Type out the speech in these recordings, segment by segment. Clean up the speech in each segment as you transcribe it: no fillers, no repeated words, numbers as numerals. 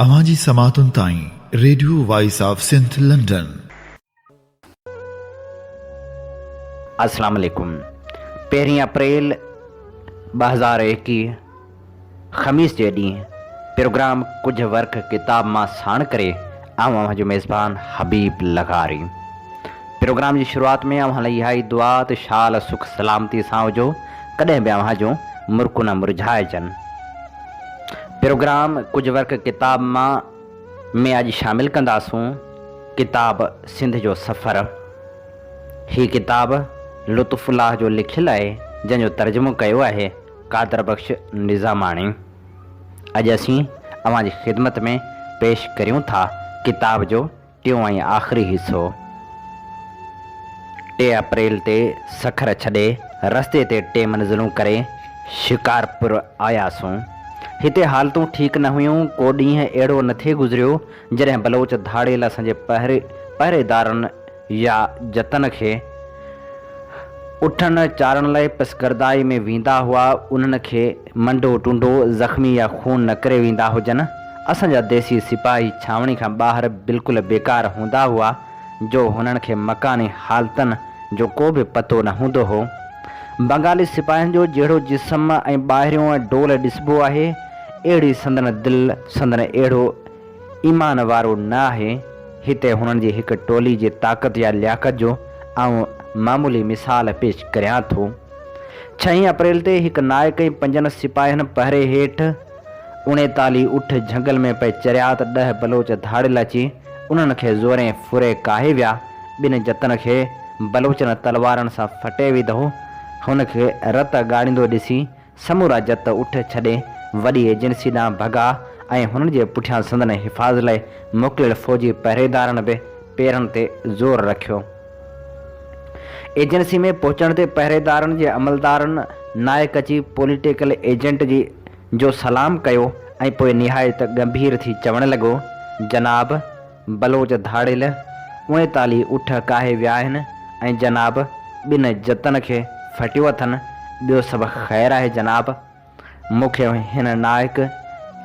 اوهان جي سماعتن تائين radio voice of Sindh London. السلام عليڪم پهرين اپريل 2021 خميس جي ڏينهن پروگرام ڪجهه ورق ڪتاب مان ساڻ ڪري آئون اوهان جو ميزبان حبيب لغاري پروگرام جي شروعات ۾ اوهان لاء اها ئي دعا ته شال سک سلامتي سان هجو ڪڏهن به اوهان جون مرڪون نه مرجهائجن. پروگرام ڪجهه ورق ڪتاب مان ۾ اڄ شامل ڪنداسون ڪتاب سنڌ جو سفر. هي ڪتاب لطف الله جو لکيل آهي جنهن جو ترجمو ڪيو آهي قادر بخش نظاماڻي. اڄ اسين اوهان جي خدمت ۾ پيش ڪريون ٿا ڪتاب جو ٽيون ۽ آخري حصو ٽي اپريل تي سکر ڇڏي رستي تي ٽي منزلون ڪري شڪارپور آياسون. هتي حالتون ٺيڪ نه هيون، ڪو ڏينهن اهڙو نه ٿي گذريو جڏهن بلوچ ڌاڙيل اسان جي پهريدارن يا جتن کي اٺن چارڻ لاء پسگردائي ۾ ويندا هئا، انهن کي منڊو ٽنڊو، زخمي يا خون نه ڪري ويندا هجن. اسان جا ديسي سپاهي ڇانوڻي کان ٻاهر بلڪل بيڪار هوندا هئا، جو هنن کي مڪاني حالتن جو ڪو به پتو نه هوندو هو. بنگالي سپاهين جو جهڙو جسم ۽ ٻاهريون ڊول ڏسبو آهي، اهڙي سندن دل، سندن اهڙو ايمان وارو نه آهي، هتي هنن جي هڪ ٽولي جي طاقت يا لياقت جو آئون معمولي مثال پيش ڪريان ٿو. ڇهين اپريل تي هڪ نائڪ ۽ پنجن سپاهين پهري هيٺ اڻيتاليهه اٺ جهنگل ۾ پئي چريا ته ڏهه بلوچ ڌاڙيل اچي انهن کي زورين ڦري ڪاهي ويا. ٻن جتن کي بلوچن تلوارن سان ڦٽي وڌو. هن کي رت ڳاڙيندو ڏسي سمورا جت اٺ ڇڏي وڏي ايجنسي ڏانهن ڀڳا ۽ هنن جي پٺيان سندن حفاظت لاء موڪليل فوجي پهريدارن به پيرن تي زور رکيو. ايجنسي ۾ پهچڻ تي پهريدارن جي عملدارن نائڪ اچي پوليٽيڪل ايجنٽ جي جو سلام ڪيو ۽ پوء نهايت ڳنڀير ٿي چوڻ لڳو، جناب! بلوچ ڌاڙيل 39 اٺ ڪاهي ويا آهن ۽ جناب ٻن جتن کي ڦٽيو اٿن، ٻيو سڀ خير آهي جناب. مون کي هن نائڪ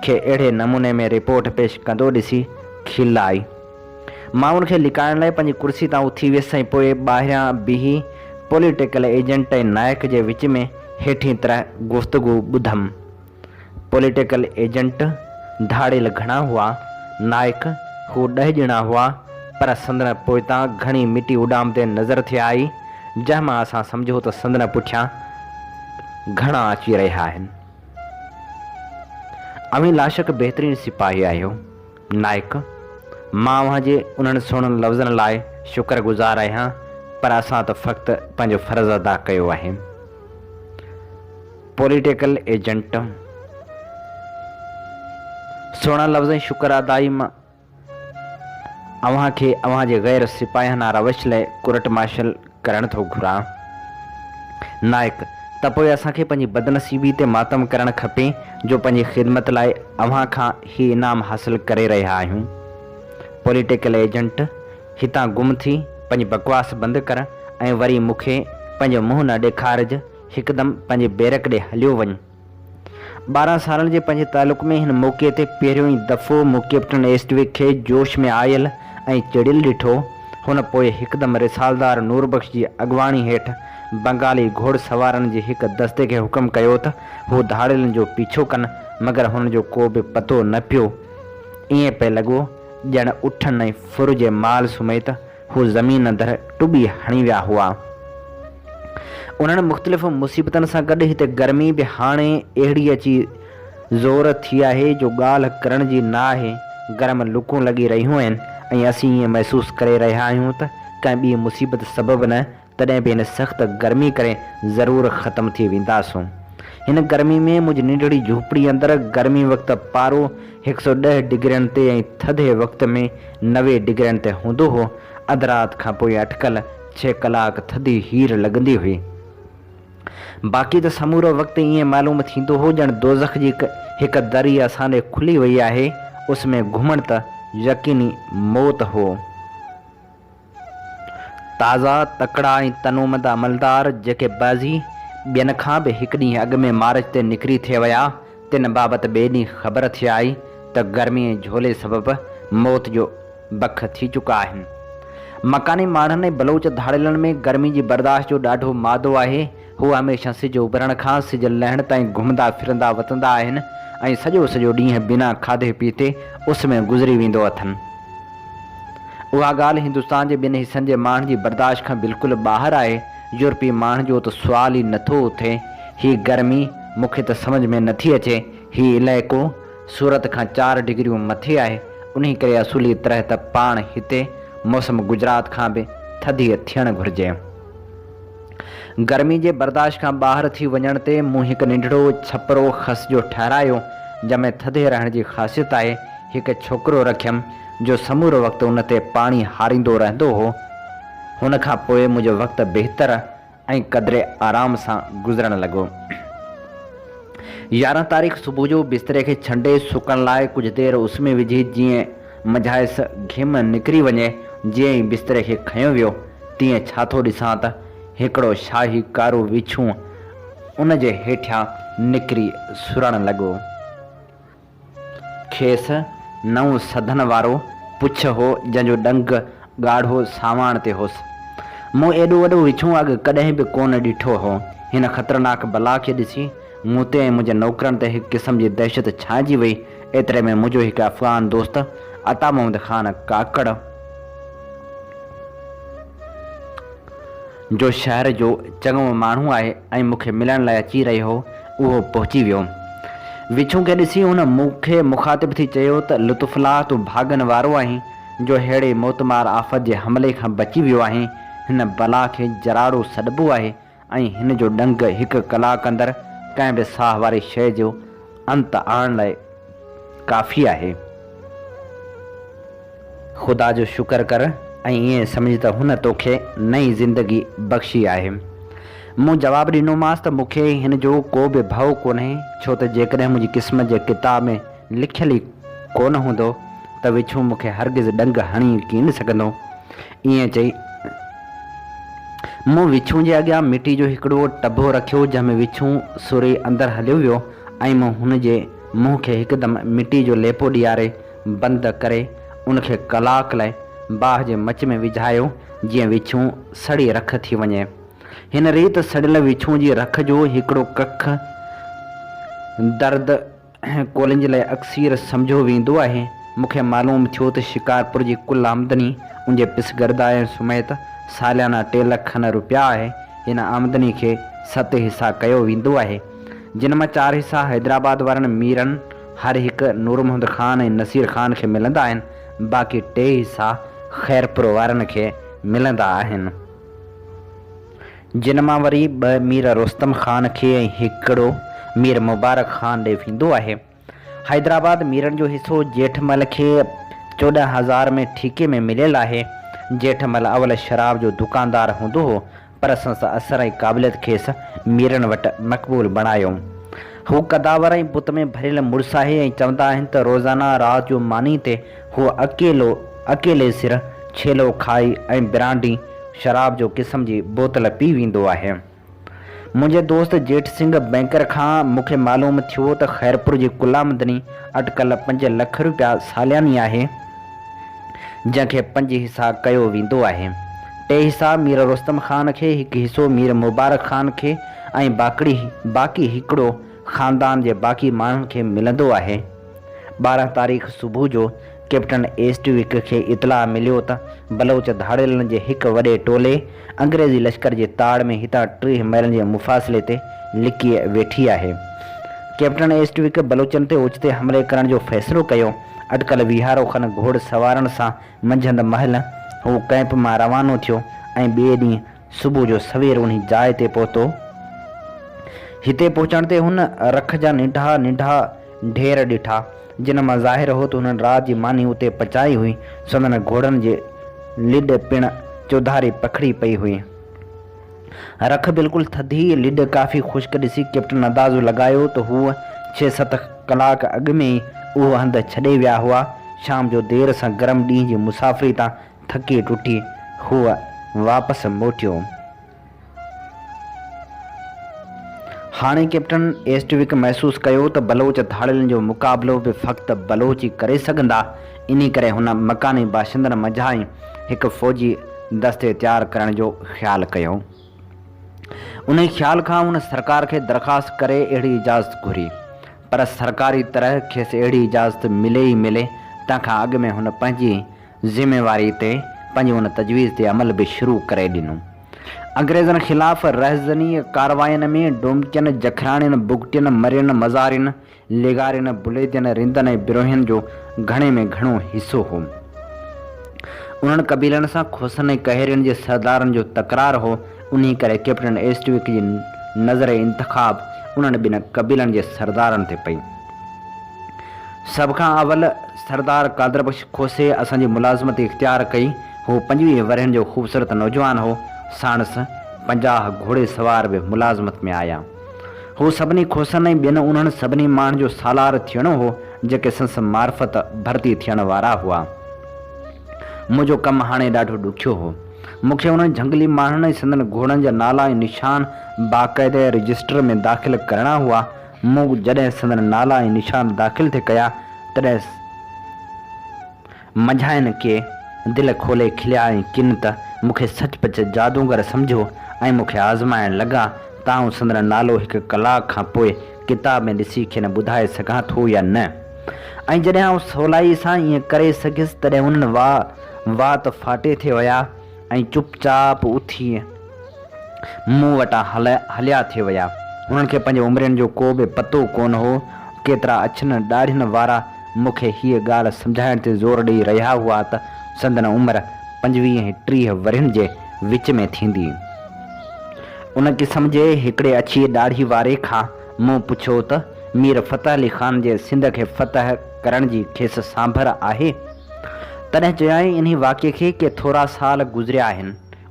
کي اهڙي نموني ۾ رپورٽ پيش ڪندو ڏسي کل آئي. مان ان کي لڪائڻ لاء پنهنجي ڪرسي تان اٿي ويس ۽ پوء ٻاهريان بيهي پوليٽيڪل ايجنٽ ۽ نائڪ جي وچ ۾ هيٺين طرح گفتگو ٻڌم. پوليٽيڪل ايجنٽ، ڌاڙيل گهڻا هئا، نائڪ، هو ڏهه ڄڻا هئا، پر سندن پوئتان گهڻي مٽي اڏامندي نظر ٿي آئي، جنهن مان اسان سمجهيو ته سندن پٺيان گهڻا اچي رهيا آهن. اوهين لاشڪ بهترين سپاهي آهيو، نائڪ. مان اوهان جي انهن سهڻن لفظن لاء شڪر گذار آهيان، پر اسان ته فقط پنهنجو فرض ادا ڪيو آهي. پوليٽيڪل ايجنٽ، سهڻا لفظ ۽ شڪر ادائي مان اوهان کي اوهان جي غير سپاهيانه روش لاء ڪورٽ مارشل ڪرڻ ٿو گهران. نائڪ، ته پوء اسان کي پنهنجي بدنصيبي تي ماتم ڪرڻ کپي جو پنهنجي خدمت لاء اوهان کان هي انعام حاصل ڪري رهيا آهيون. پوليٽيڪل ايجنٽ، هتان گم ٿي، پنهنجي بڪواس بند ڪر ۽ وري مون کي پنهنجو منهن نه ڏيکارج. هڪدم پنهنجي بيرڪ ڏي هليو وڃ. 12 سالن جي پنهنجي تعلق ۾ هن موقعي تي پهريون ئي دفعو مون ڪئپٽن ايسٽوڪ کي جوش ۾ آيل ۽ چڙيل ڏٺو. هن پوء هڪدم رسالدار نور بخش جي اڳواڻي هيٺ بنگالي گهوڙ سوارن جي هڪ دستي کي حڪم ڪيو ته هو ڌاڙيلن جو پيڇو ڪن، مگر هنن جو ڪو به پتو نه پيو. ائين پئي لڳو ڄڻ اٺن ۽ ڦر جي مال سميت هو زمين اندر ٽٻي هڻي ويا هئا. انهن مختلف مصيبتن سان گڏ هتي گرمي به هاڻي اهڙي اچي زور ٿي آهي جو ڳالهه ڪرڻ جي نه آهي، گرم لڪون لڳي رهيون آهن ۽ اسين ائين محسوس ڪري رهيا آهيون ته ڪنهن ٻي مصيبت سبب نه تڏهن به هن سخت گرمي ڪري ضرور ختم ٿي وينداسون. هن گرمي ۾ منهنجي ننڍڙي جهوپڙي اندر گرمي وقت پارو هڪ سئو ڏهه ڊگرين تي ۽ ٿڌي وقت ۾ 90 ڊگرين تي هوندو هو. اڌ رات کان پوء اٽڪل ڇهه ڪلاڪ ٿڌي هير لڳندي هئي. باقي ته سمورو وقت ائين معلوم ٿيندو هو ڄڻ دوزخ جي هڪ دري اسان ڏي کلي وئي آهي. اس ۾ گهمڻ ته يقيني موت هو. تازا، تڪڙا ۽ تنومند عملدار، جيڪي بعضي ٻين کان به هڪ ڏينهن اڳ ۾ مارچ تي نڪري ٿي ويا، تن بابت ٻئي ڏينهن خبر ٿي آئي ته گرمي ۽ جهولي سبب موت جو بک ٿي چڪا آهن. مڪاني ماڻهن ۽ بلوچ ڌاڙيلن ۾ گرمي جي برداشت جو ڏاڍو مادو آهي. هو هميشه سج اڀرڻ کان سج لهڻ تائين گهمندا ڦرندا وتندا آهن ۽ سڄو سڄو ڏينهن بنا کاڌي پيتي اس ۾ گذري ويندو اٿن. اها ڳالهه هندستان جي ٻين حصن جي ماڻهن جي برداشت کان بلڪل ٻاهر آهي. يورپي ماڻهن جو ته سوال ئي نٿو اٿي. هي گرمي مون کي ته سمجهه ۾ نٿي اچي. هي علائقو سورت کان چار ڊگريون مٿي آهي، انهي ڪري اصولي طرح ته پاڻ هتي موسم گجرات کان به ٿڌي ٿيڻ گهرجي. گرمي جي برداشت کان ٻاهر ٿي وڃڻ تي مون هڪ ننڍڙو ڇپرو خس جو ٺهرايو، جنهن ۾ ٿڌي رهڻ جي خاصيت آهي. هڪ ڇوڪرو رکيم، جو سمورو وقت ان تي پاڻي هاريندو رهندو هو. هن کان پوء منهنجو وقت بهتر ۽ قدري آرام سان گذرڻ لڳو. 11 تاريخ صبح جو بستري کي ڇنڊي سڪڻ لاء ڪجهه دير اس ۾ وجهي جيئن منجهائس گهم نڪري وڃي، جيئن ئي بستري کي کنيو ويو، تيئن ڇا ٿو ڏسان ته هڪڙو شاهي ڪارو وڇون ان جي هيٺيان نڪري سرڻ لڳو. کيس نئون سڌن وارو پڇ هو، جنهن جو ڏنگ ڳاڙهو ساواڻ تي هوس. مون ايڏو وڏو وڇون اڳ ڪڏهن به ڪونه ڏٺو هو. هن خطرناڪ بلا کي ڏسي مون تي ۽ منهنجي نوڪرن تي هڪ قسم جي دهشت ڇانئجي وئي. ايتري ۾ منهنجو هڪ افغان دوست عطا محمد خان ڪاڪڙ، جو شهر جو چڱو ماڻهو آهي ۽ مون کي ملڻ لاء اچي رهيو هو، اهو پهچي ويو. وڇون کي ڏسي هن مون کي مخاطب ٿي چيو ته لطف الله تون ڀاڳن وارو آهين جو ههڙي موتمار آفت جي حملي کان بچي ويو آهين. هن بلا کي جراڙو سڏبو آهي ۽ هن جو ڏنگ هڪ ڪلاڪ اندر ڪنهن به ساهه واري شيء جو انت آڻڻ لاء ڪافي آهي. خدا جو شڪر ڪر ۽ ائين سمجهه ته هن توکي نئين زندگي بخشي آهي. مون جواب ڏنومانس ته مون کي هن جو ڪو به ڀؤ ڪونهي، ڇو ته جيڪڏهن منهنجي قسمت جي ڪتاب ۾ لکيل ئي ڪونه هوندو ته وڇون مون کي هرگز ڏنگ هڻي ڪين سگهندو. ائين چئي مون وڇون جي اڳيان مٽي جو هڪڙو ٽڀو رکيو، جنهن ۾ وڇون سري اندر هليو ويو ۽ مون هن جي منهن کي هڪدم مٽي جو ليپو ڏياري بند ڪري ان کي ڪلاڪ لاء باهه جي مچ ۾ وجهايو جيئن وڇون سڙي رک ٿي وڃي. هن ريت سڙيل وڇون جي رک جو هڪڙو ڪک درد ڪولهين جي لاء اڪسير سمجهيو ويندو آهي. مون کي معلوم ٿيو ته شڪارپور جي ڪل آمدني ان جي پسگردائين سميت ساليانه ٽي لک کن روپيا آهي. هن آمدني کي ست حصا ڪيو ويندو آهي. جن مان چار حصا حيدرآباد وارن ميرن هر هڪ نور محمد خان ۽ نصير خان کي ملندا آهن، باقي ٽي حصا خيرپور وارن کي ملندا آهن. جن مان وري ٻه مير رستم خان کي ۽ هڪڙو مير مبارڪ خان ڏي ويندو آهي. حيدرآباد ميرن جو حصو جيٺمل کي 14,000 ۾ ٺيڪي ۾ مليل آهي. جيٺمل اول شراب جو دڪاندار هوندو هو، پر سندس اثر ۽ قابليت کيس ميرن وٽ مقبول بڻايو. هو قداور ۽ بت ۾ ڀريل مڙس آهي ۽ چوندا آهن ته روزانه رات جو ماني تي هو اڪيلو اڪيلي سر ڇيلو کائي ۽ برانڊي، شراب جو قسم جي بوتل پي ويندو آهي. منهنجي دوست جيٺ سنگهه بئنڪر کان مون کي معلوم ٿيو ته خيرپور جي ڪل آمدني اٽڪل پنج لک روپيا سالياني آهي، جنهن کي پنج حصا ڪيو ويندو آهي. ٽي حصا مير رستم خان کي، هڪ حصو مير مبارڪ خان کي ۽ باقڙي باقي هڪڙو خاندان جي باقي ماڻهن کي ملندو آهي. 12 تاريخ صبح جو ڪئپٽن ايسٽوڪ کي اطلاع مليو ته بلوچ ڌاڙيلن جي هڪ وڏي ٽولي انگريزي لشڪر جي تاڙ ۾ هتان 30 ميلن جي مفاصلي تي لڪي ويٺي آهي. ڪئپٽن ايسٽوڪ بلوچن تي اوچتي حملي ڪرڻ جو فيصلو ڪيو. اٽڪل ويهارو کن گهوڙ سوارن سان منجهند مهل هو ڪئمپ مان روانو ٿيو ۽ ٻئي ڏينهن صبح جو سوير انهي جاء تي پهتو. هتي پهچڻ تي هن رک جا ننڍا ننڍا ڍير ڏٺا، جن مان ظاهر هو ته هنن رات جي ماني اتي پچائي هئي. سندن گهوڙن جي لڏ پڻ چوڌاري پکڙي پئي هئي. رک بلڪل ٿڌي، لڏ ڪافي خشڪ ڏسي ڪئپٽن اندازو لڳايو ته هو ڇهه ست ڪلاڪ اڳ ۾ ئي اهو هنڌ ڇڏي ويا هئا. شام جو دير سان گرم ڏينهن جي مسافري تان ٿڪي ٽٽي هو واپس موٽيو. هاڻي ڪئپٽن ايسٽوڪ محسوس ڪيو ته بلوچ ڌاڙيلن جو مقابلو به فقط بلوچ ئي ڪري سگهندا، انهي ڪري هن مڪاني باشندن منجهان ئي هڪ فوجي دستي تيار ڪرڻ جو خيال ڪيو. انهي خيال کان هن سرڪار کي درخواست ڪري اهڙي اجازت گهري. پر سرڪاري طرح کيس اهڙي اجازت ملي ئي ملي، تنهن کان اڳ ۾ هن پنهنجي ذميواري تي پنهنجي ان تجويز تي عمل به شروع ڪري ڏنو. انگريزن خلاف رهزني ڪارواين ۾ ڊومڪين، جکراڻين، بگٽين، مرين، مزارين، لغارين، بليدين، رندن ۽ بروهين جو گهڻي ۾ گهڻو حصو هو. انهن قبيلن سان کوسن ۽ ڪهيرين جي سردارن جو تڪرار هو، انهي ڪري ڪئپٽن ايسٽوڪ جي نظر انتخاب انهن ٻن قبيلن جي سردارن تي پئي. سڀ کان اول سردار قادر بخش کوسي اسان جي ملازمت اختيار ڪئي. هو 25 ورهين جو خوبصورت نوجوان هو. ساڻس 50 گهوڙي سوار به ملازمت ۾ آيا. هو سڀني کوسن ۽ ٻين انهن سڀني ماڻهن جو سالار ٿيڻو هو، جيڪي سندس معرفت ڀرتي ٿيڻ وارا هئا. منهنجو ڪم هاڻي ڏاڍو ڏکيو هو. مون کي انهن جهنگلي ماڻهن ۽ سندن گهوڙن جا نالا ۽ نشان باقاعده رجسٽر ۾ داخل ڪرڻا هئا. مون جڏهن سندن نالا ۽ نشان داخل ٿي ڪيا، تڏهن منجهائن ڪي دل کولي کليا ۽ ڪن ته مون کي سچ پچ جادوگر سمجهيو ۽ مون کي آزمائڻ لڳا ته آئون سندن نالو هڪ ڪلاڪ کان پوء ڪتاب ۾ ڏسي کين ٻڌائي سگهان ٿو يا نه. ۽ جڏهن آئون سولائيء سان ائين ڪري سگهيس، تڏهن انهن وات ڦاٽي ٿي ويا ۽ چپ چاپ اٿي مون وٽان هليا ٿي ويا. هنن کي پنهنجي عمرين جو ڪو به پتو ڪونه هو. ڪيترا اڇن ڏاڙهين وارا مون کي هيء ڳالهه سمجهائڻ تي زور ڏيئي رهيا هئا ته سندن عمر 25 ۽ 30 ورهين جي وچ ۾ ٿيندي. ان قسم جي هڪڙي اڇي ڏاڙهي واري کان مون پڇيو ته مير فتح علي خان جي سنڌ کي فتح ڪرڻ جي کيس سانڀر آهي؟ تڏهن چيائين انهي واقعي کي ڪي ٿورا سال گذريا آهن.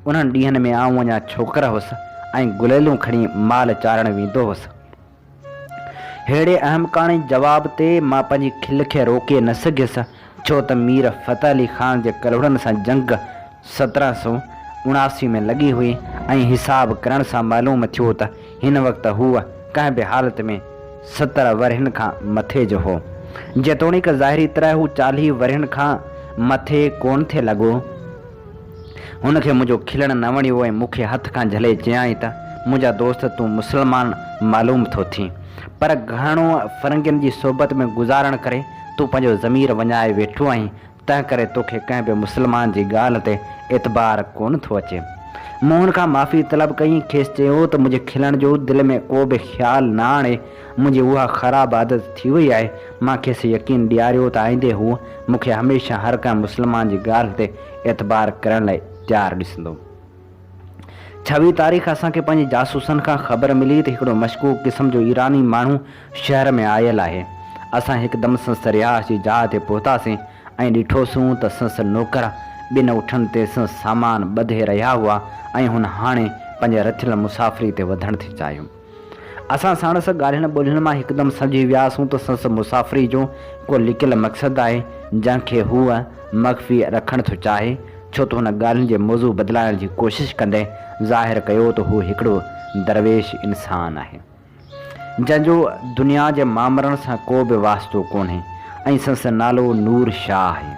انهن ڏينهن ۾ آئون اڃا ڇوڪر هوس ۽ گليلون کڻي مال چارڻ ويندو هوس. ههڙي احمقاڻي جواب تي مان پنهنجي کل کي روڪي نه سگهيس، ڇو ته مير فتح علي خان جي ڪلهوڙن سان جنگ 1779 ۾ لڳي هئي ۽ حساب ڪرڻ سان معلوم ٿيو ته هن وقت هو ڪنهن به حالت ۾ 70 ورهين کان مٿي جو هو. جيتوڻيڪ ظاهري طرح هو 40 ورهين کان مٿي ڪونه ٿي لڳو. هن کي منهنجو کلڻ نه وڻيو ۽ مون کي هٿ کان جهلي چيائين ته، منهنجا دوست تون مسلمان معلوم ٿو ٿين، پر گهڻو فرنگين جي صحبت ۾ گذارڻ ڪري تون پنهنجو ضمير وڃائي ويٺو آهين، تنهن ڪري توکي ڪنهن به مسلمان جي ڳالهه تي اعتبار ڪونه ٿو اچي. مون هن کان معافي طلب ڪئي ۽ کيس چيو ته منهنجي کلڻ جو دل ۾ ڪو به خيال نه آڻي، منهنجي اها خراب عادت ٿي وئي آهي. مان کيس يقين ڏياريو ته آئيندي هو مون کي هميشه هر ڪنهن مسلمان جي ڳالهه تي اعتبار ڪرڻ لاء تيار ڏسندو. ڇويهه تاريخ اسان کي پنهنجي جاسوسن کان خبر ملي ته هڪڙو مشڪوڪ قسم جو ايراني ماڻهو شهر ۾ آيل آهي. اسان هڪدم سندس رهائش جي جاء تي پهتاسين ۽ ڏٺوسون ته سندس نوڪر ٻن اٺن تي سندس سامان ٻڌي رهيا هئا ۽ هن هاڻي پنهنجي رٿيل مسافري تي وڌڻ ٿي چاهيو. اسان ساڻس ڳالهين ٻولهين مان هڪدم سمجهي وياسون ته سندس مسافري جو ڪو لڪيل مقصد آهي، جنهن کي هو مخفي رکڻ ٿو چاهي، ڇو ته هن ڳالهين جي موضوع بدلائڻ جي ڪوشش ڪندي ظاهر ڪيو ته هو هڪڙو درويش انسان آهي، جنهن جو دنيا جي مامرن سان ڪو به واسطو ڪونهي ۽ سندس نالو نور شاهه آهي.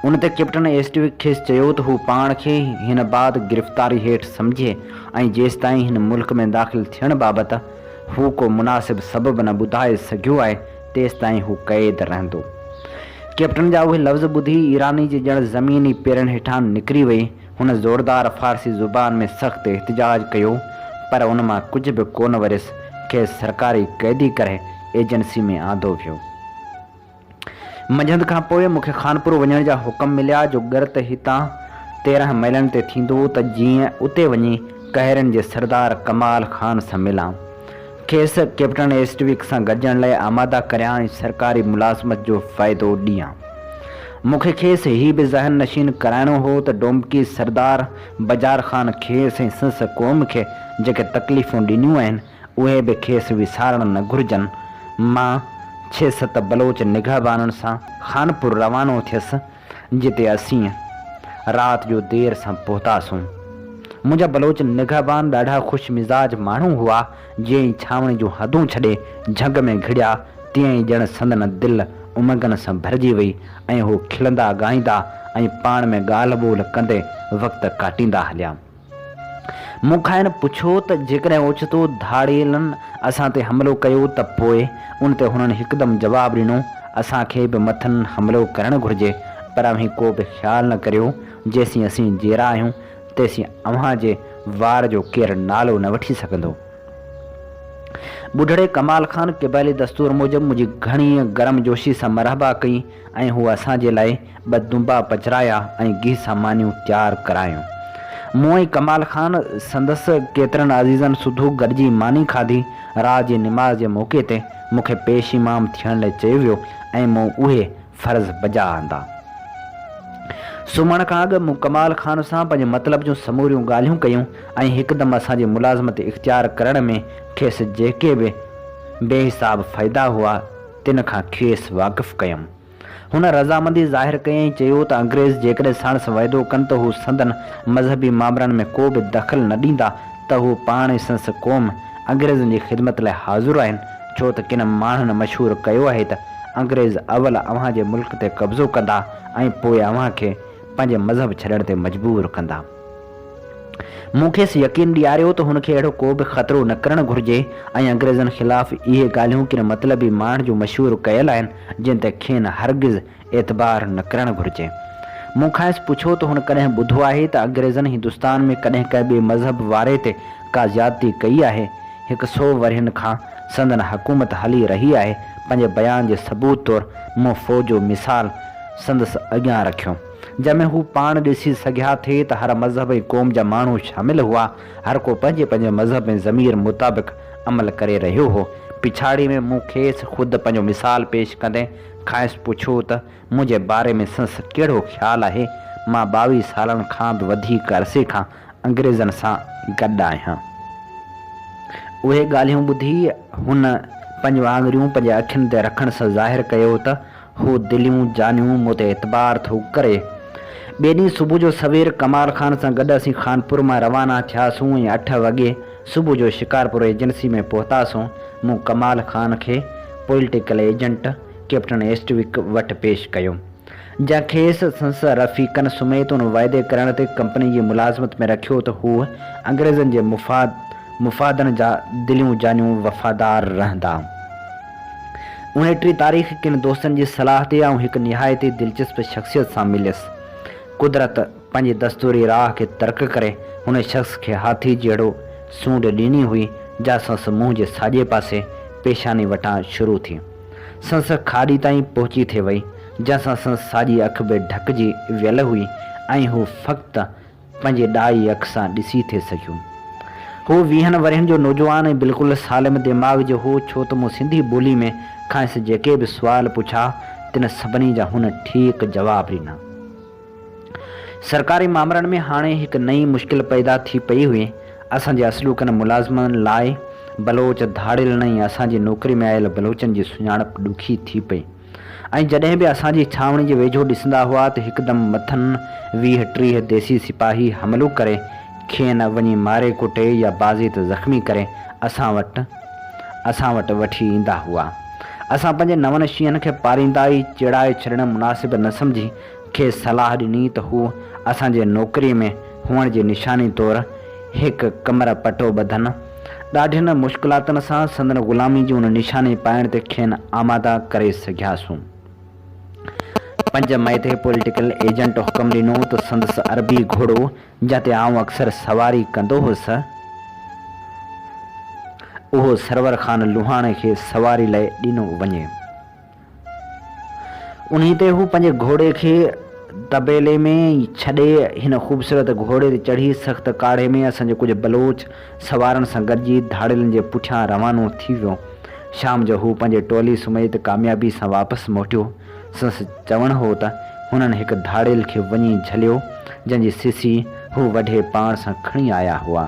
ان تي ڪئپٽن ايسٽوڪ کيس چيو ته هو پاڻ کي هن بعد گرفتاري هيٺ سمجهي ۽ جيستائين هن ملڪ ۾ داخل ٿيڻ بابت هو ڪو مناسب سبب نه ٻڌائي سگهيو آهي تيستائين هو قيد رهندو. ڪئپٽن جا اهي لفظ ٻڌي ايراني جي ڄڻ زمين ئي پيرن هيٺان نڪري وئي. هن زوردار فارسي زبان ۾ سخت احتجاج ڪيو پر ان مان ڪجهه به ڪونه وريس کيس سرڪاري قيدي ڪري ايجنسي ۾ آندو ويو. منجهند کان پوء مون کي خانپور وڃڻ جا حڪم مليا جو ڳر ته هتان 13 ميلن تي ٿيندو ته جيئن اتي وڃي ڪهيرن جي سردار ڪمال خان سان ملان. کيس ڪئپٽن ايسٽوڪ سان گڏجڻ لاء آماده ڪريان ۽ سرڪاري ملازمت جو فائدو ڏيان. مون کي کيس هي به ذهن نشين ڪرائڻو هو ته ڊومڪي سردار بجار خان کيس ۽ سندس قوم کي جيڪي تڪليفون ڏنيون آهن، اهي به کيس وسارڻ نه گهرجن. مان ڇهه ست بلوچ نگهبانن سان خانپور روانو ٿيس، جتي اسين رات جو دير سان پهتاسون. منهنجا بلوچ نگهبان ڏاڍا خوش مزاج ماڻهو هئا. جيئن ئي ڇانوڻي جون حدون ڇڏي جهنگ ۾ گهڙيا، تيئن ئي ڄڻ سندن دل امنگن سان ڀرجي وئي ۽ هو کلندا ڳائيندا ۽ پاڻ ۾ ڳالهه ٻولهه ڪندي وقت ڪاٽيندا هليا. مون کانئن پڇيو ته جيڪڏهن اوچتو ڌاڙيلن اسان تي حملو ڪيو ته پوء؟ ان تي هنن هڪدم جواب ڏنو، اسان کي به مٿن حملو ڪرڻ گهرجي، پر اوهين ڪو به خيال نه ڪريو، جيسين اسين جيئرا آهيون، تيسين اوهان جي وار جو ڪير نالو نه وٺي سگهندو. ٻڍڙي ڪمال خان قبائلي دستور موجب منهنجي گهڻيء گرم جوشي سان مرحبا ڪئي ۽ هو اسان جي لاء ٻه دنبا پچرايا ۽ گيهه سان مانيون تيار ڪرايون. مون ۽ ڪمال خان سندس ڪيترن عزيزن سوڌو گڏجي ماني کاڌي. رات جي نماز جي موقعي تي مون کي پيش امام ٿيڻ لاء چيو ويو ۽ مون اهي فرض بجا آندا. سمهڻ کان اڳ مون ڪمال خان سان پنهنجي مطلب جون سموريون ڳالهيون ڪيون ۽ هڪدم اسان جي ملازمت اختيار ڪرڻ ۾ کيس جيڪي به بي حساب فائدا هئا، تن کان کيس واقف ڪيم. هن رضامندي ظاهر ڪئي ۽ چيو ته انگريز جيڪڏهن ساڻس وعدو ڪن ته هو سندن مذهبي مامرن ۾ ڪو به دخل نه ڏيندا ته هو پاڻ ۽ سندس قوم انگريزن جي خدمت لاء حاضر آهن ڇو ته ڪن ماڻهن مشهور ڪيو آهي ته انگريز اول اوهان جي ملڪ تي قبضو ڪندا ۽ پوء اوهان کي پنهنجي مذهب ڇڏڻ تي مجبور ڪندا. مون کيس يقين ڏياريو ته هن کي اهڙو ڪو به خطرو نه ڪرڻ گهرجي ۽ انگريزن خلاف اهي ڳالهيون ڪن مطلبي ماڻهن جون مشهور ڪيل آهن جن تي کين هرگز اعتبار نه ڪرڻ گهرجي. مون کانئس پڇيو ته هن ڪڏهن ٻڌو آهي ته انگريزن هندستان ۾ ڪڏهن ڪنهن ٻئي مذهب واري تي ڪا زيادتي ڪئي آهي؟ هڪ سو ورهين کان سندن حڪومت هلي رهي آهي. پنهنجي بيان جي ثبوت طور مون فوج جو مثال سندس اڳيان رکيو. جنهن ۾ هو پاڻ ڏسي سگهيا ٿي ته هر مذهب ۽ قوم جا ماڻهو شامل هئا، هر ڪو پنهنجي پنهنجي مذهب ۽ ضمير مطابق عمل ڪري رهيو هو. پڇاڙي ۾ مون کيس خود پنهنجو مثال پيش ڪندي کانئس پڇيو ته منهنجي باري ۾ سندس ڪهڙو خيال آهي؟ مان 22 سالن کان به وڌيڪ عرصي کان انگريزن سان گڏ آهيان. اهي ڳالهيون ٻڌي هن پنهنجون آڱريون پنهنجي اکين تي رکڻ سان ظاهر ڪيو ته هو دليون جانيون مون تي اعتبار ٿو ڪري. ٻئي ڏينهن صبح جو سوير ڪمال خان سان گڏ اسين خانپور مان روانا ٿياسون ۽ اٺ وڳي صبح جو شڪارپور ايجنسي ۾ پهتاسون. مون ڪمال خان کي پوليٽيڪل ايجنٽ ڪئپٽن ايسٽوڪ وٽ پيش ڪيو. جنهن کيس سندس رفيقن سميت ان واعدي ڪرڻ تي ڪمپني جي ملازمت ۾ رکيو ته هو انگريزن جي مفادن جا دليون جانيون وفادار رهندا. اڻيٽري تاريخ ڪن دوستن جي صلاح تي آئون هڪ نهايت ئي دلچسپ شخصيت سان مليس. قدرت پنهنجي دستوري راهه کي ترڪ ڪري هن شخص کي هاٿي جهڙو سونڍ ڏني هئي جا سندس منهن جي ساڄي پاسي پيشاني وٽان شروع ٿي سندس کاڏي تائين پهچي ٿي وئي جنهن سان سندس ساڄي اک به ڍڪجي ويل هئي ۽ هو فقط پنهنجي ڏائي اک سان ڏسي ٿي سگهيو. هو ويهن ورهين جو نوجوان ۽ بلڪل سالم دماغ جو هو، ڇو ته مون سنڌي ٻولي ۾ کانئس جيڪي به سوال پڇيا، تن سڀني جا هن ٺيڪ جواب ڏنا. سرڪاري مامرن ۾ هاڻي هڪ نئين مشڪل پيدا ٿي پئي هئي. اسان جي اصلوڪن ملازمن لاء بلوچ ڌاڙيلن ۽ اسان جي نوڪري ۾ آيل بلوچن جي سڃاڻپ ڏکي ٿي پئي. ۽ جڏهن به اسان جي ڇانوڻي جي ويجهو ڏسندا هئا ته هڪدم مٿن 20 30 ديسي سپاهي حملو ڪري کين وڃي ماري ڪٽي يا بعضي ته زخمي ڪري اسان وٽ اسان وٽ وٺي ايندا هئا. اسان پنهنجي نون شينهن کي پاريندا ئي چيڙائي ڇڏڻ مناسب نه سمجهي کيس صلاح ڏني ته هو اسان جي نوڪري ۾ هئڻ جي نشاني طور هڪ ڪمر پٽو ٻڌن. ڏاڍين مشڪلاتن سان سندن غلامي جي ان نشاني پائڻ تي کين آماده ڪري سگهياسون. 5 مئي تي پوليٽيڪل ايجنٽ حڪم ڏنو ته سندس عربي گهوڙو، جنهن تي آئون اڪثر سواري ڪندو هوس، اهو سرور خان لوهاڻي کي سواري لاء ڏنو وڃي. انهيء تي هو پنهنجي گهوڙي کي طبيلي ۾ ئي ڇڏي، هن خوبصورت گهوڙي تي چڙهي، سخت ڪاڙهي ۾ اسان جي ڪجهه بلوچ سوارن سان گڏجي ڌاڙيلن جي پٺيان روانو ٿي ويو. شام جو هو پنهنجي ٽولي سميت ڪاميابي سان واپس موٽيو. سندس چوڻ هو ته هنن هڪ ڌاڙيل کي وڃي جهليو، جنهن جي سسي هو وڍي پاڻ سان کڻي آيا هئا.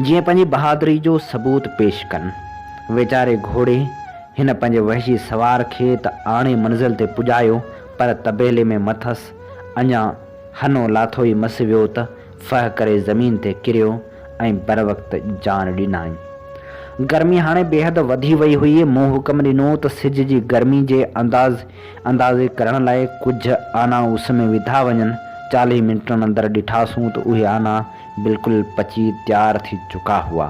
جيئن پنهنجي بهادري جو ثبوت پيش ڪن. ويچاري گهوڙي هن پنهنجي وحشي سوار کي ته آڻي منزل تي پڄايو، پر طبيلي ۾ مٿس اڃا هنو لاٿو ئي مس ويو ته ڦهه ڪري زمين تي ڪريو ۽ بروقت جان ڏنائين. گرمي هاڻي بيحد وڌي وئي هئي. مون حڪم ڏنو ته سج جي گرمي جي اندازي ڪرڻ لاء ڪجهه آنا اس ۾ وڌا وڃن. 40 منٽن اندر ڏٺاسون ته اهي آنا بلڪل پچي تيار ٿي چڪا هئا.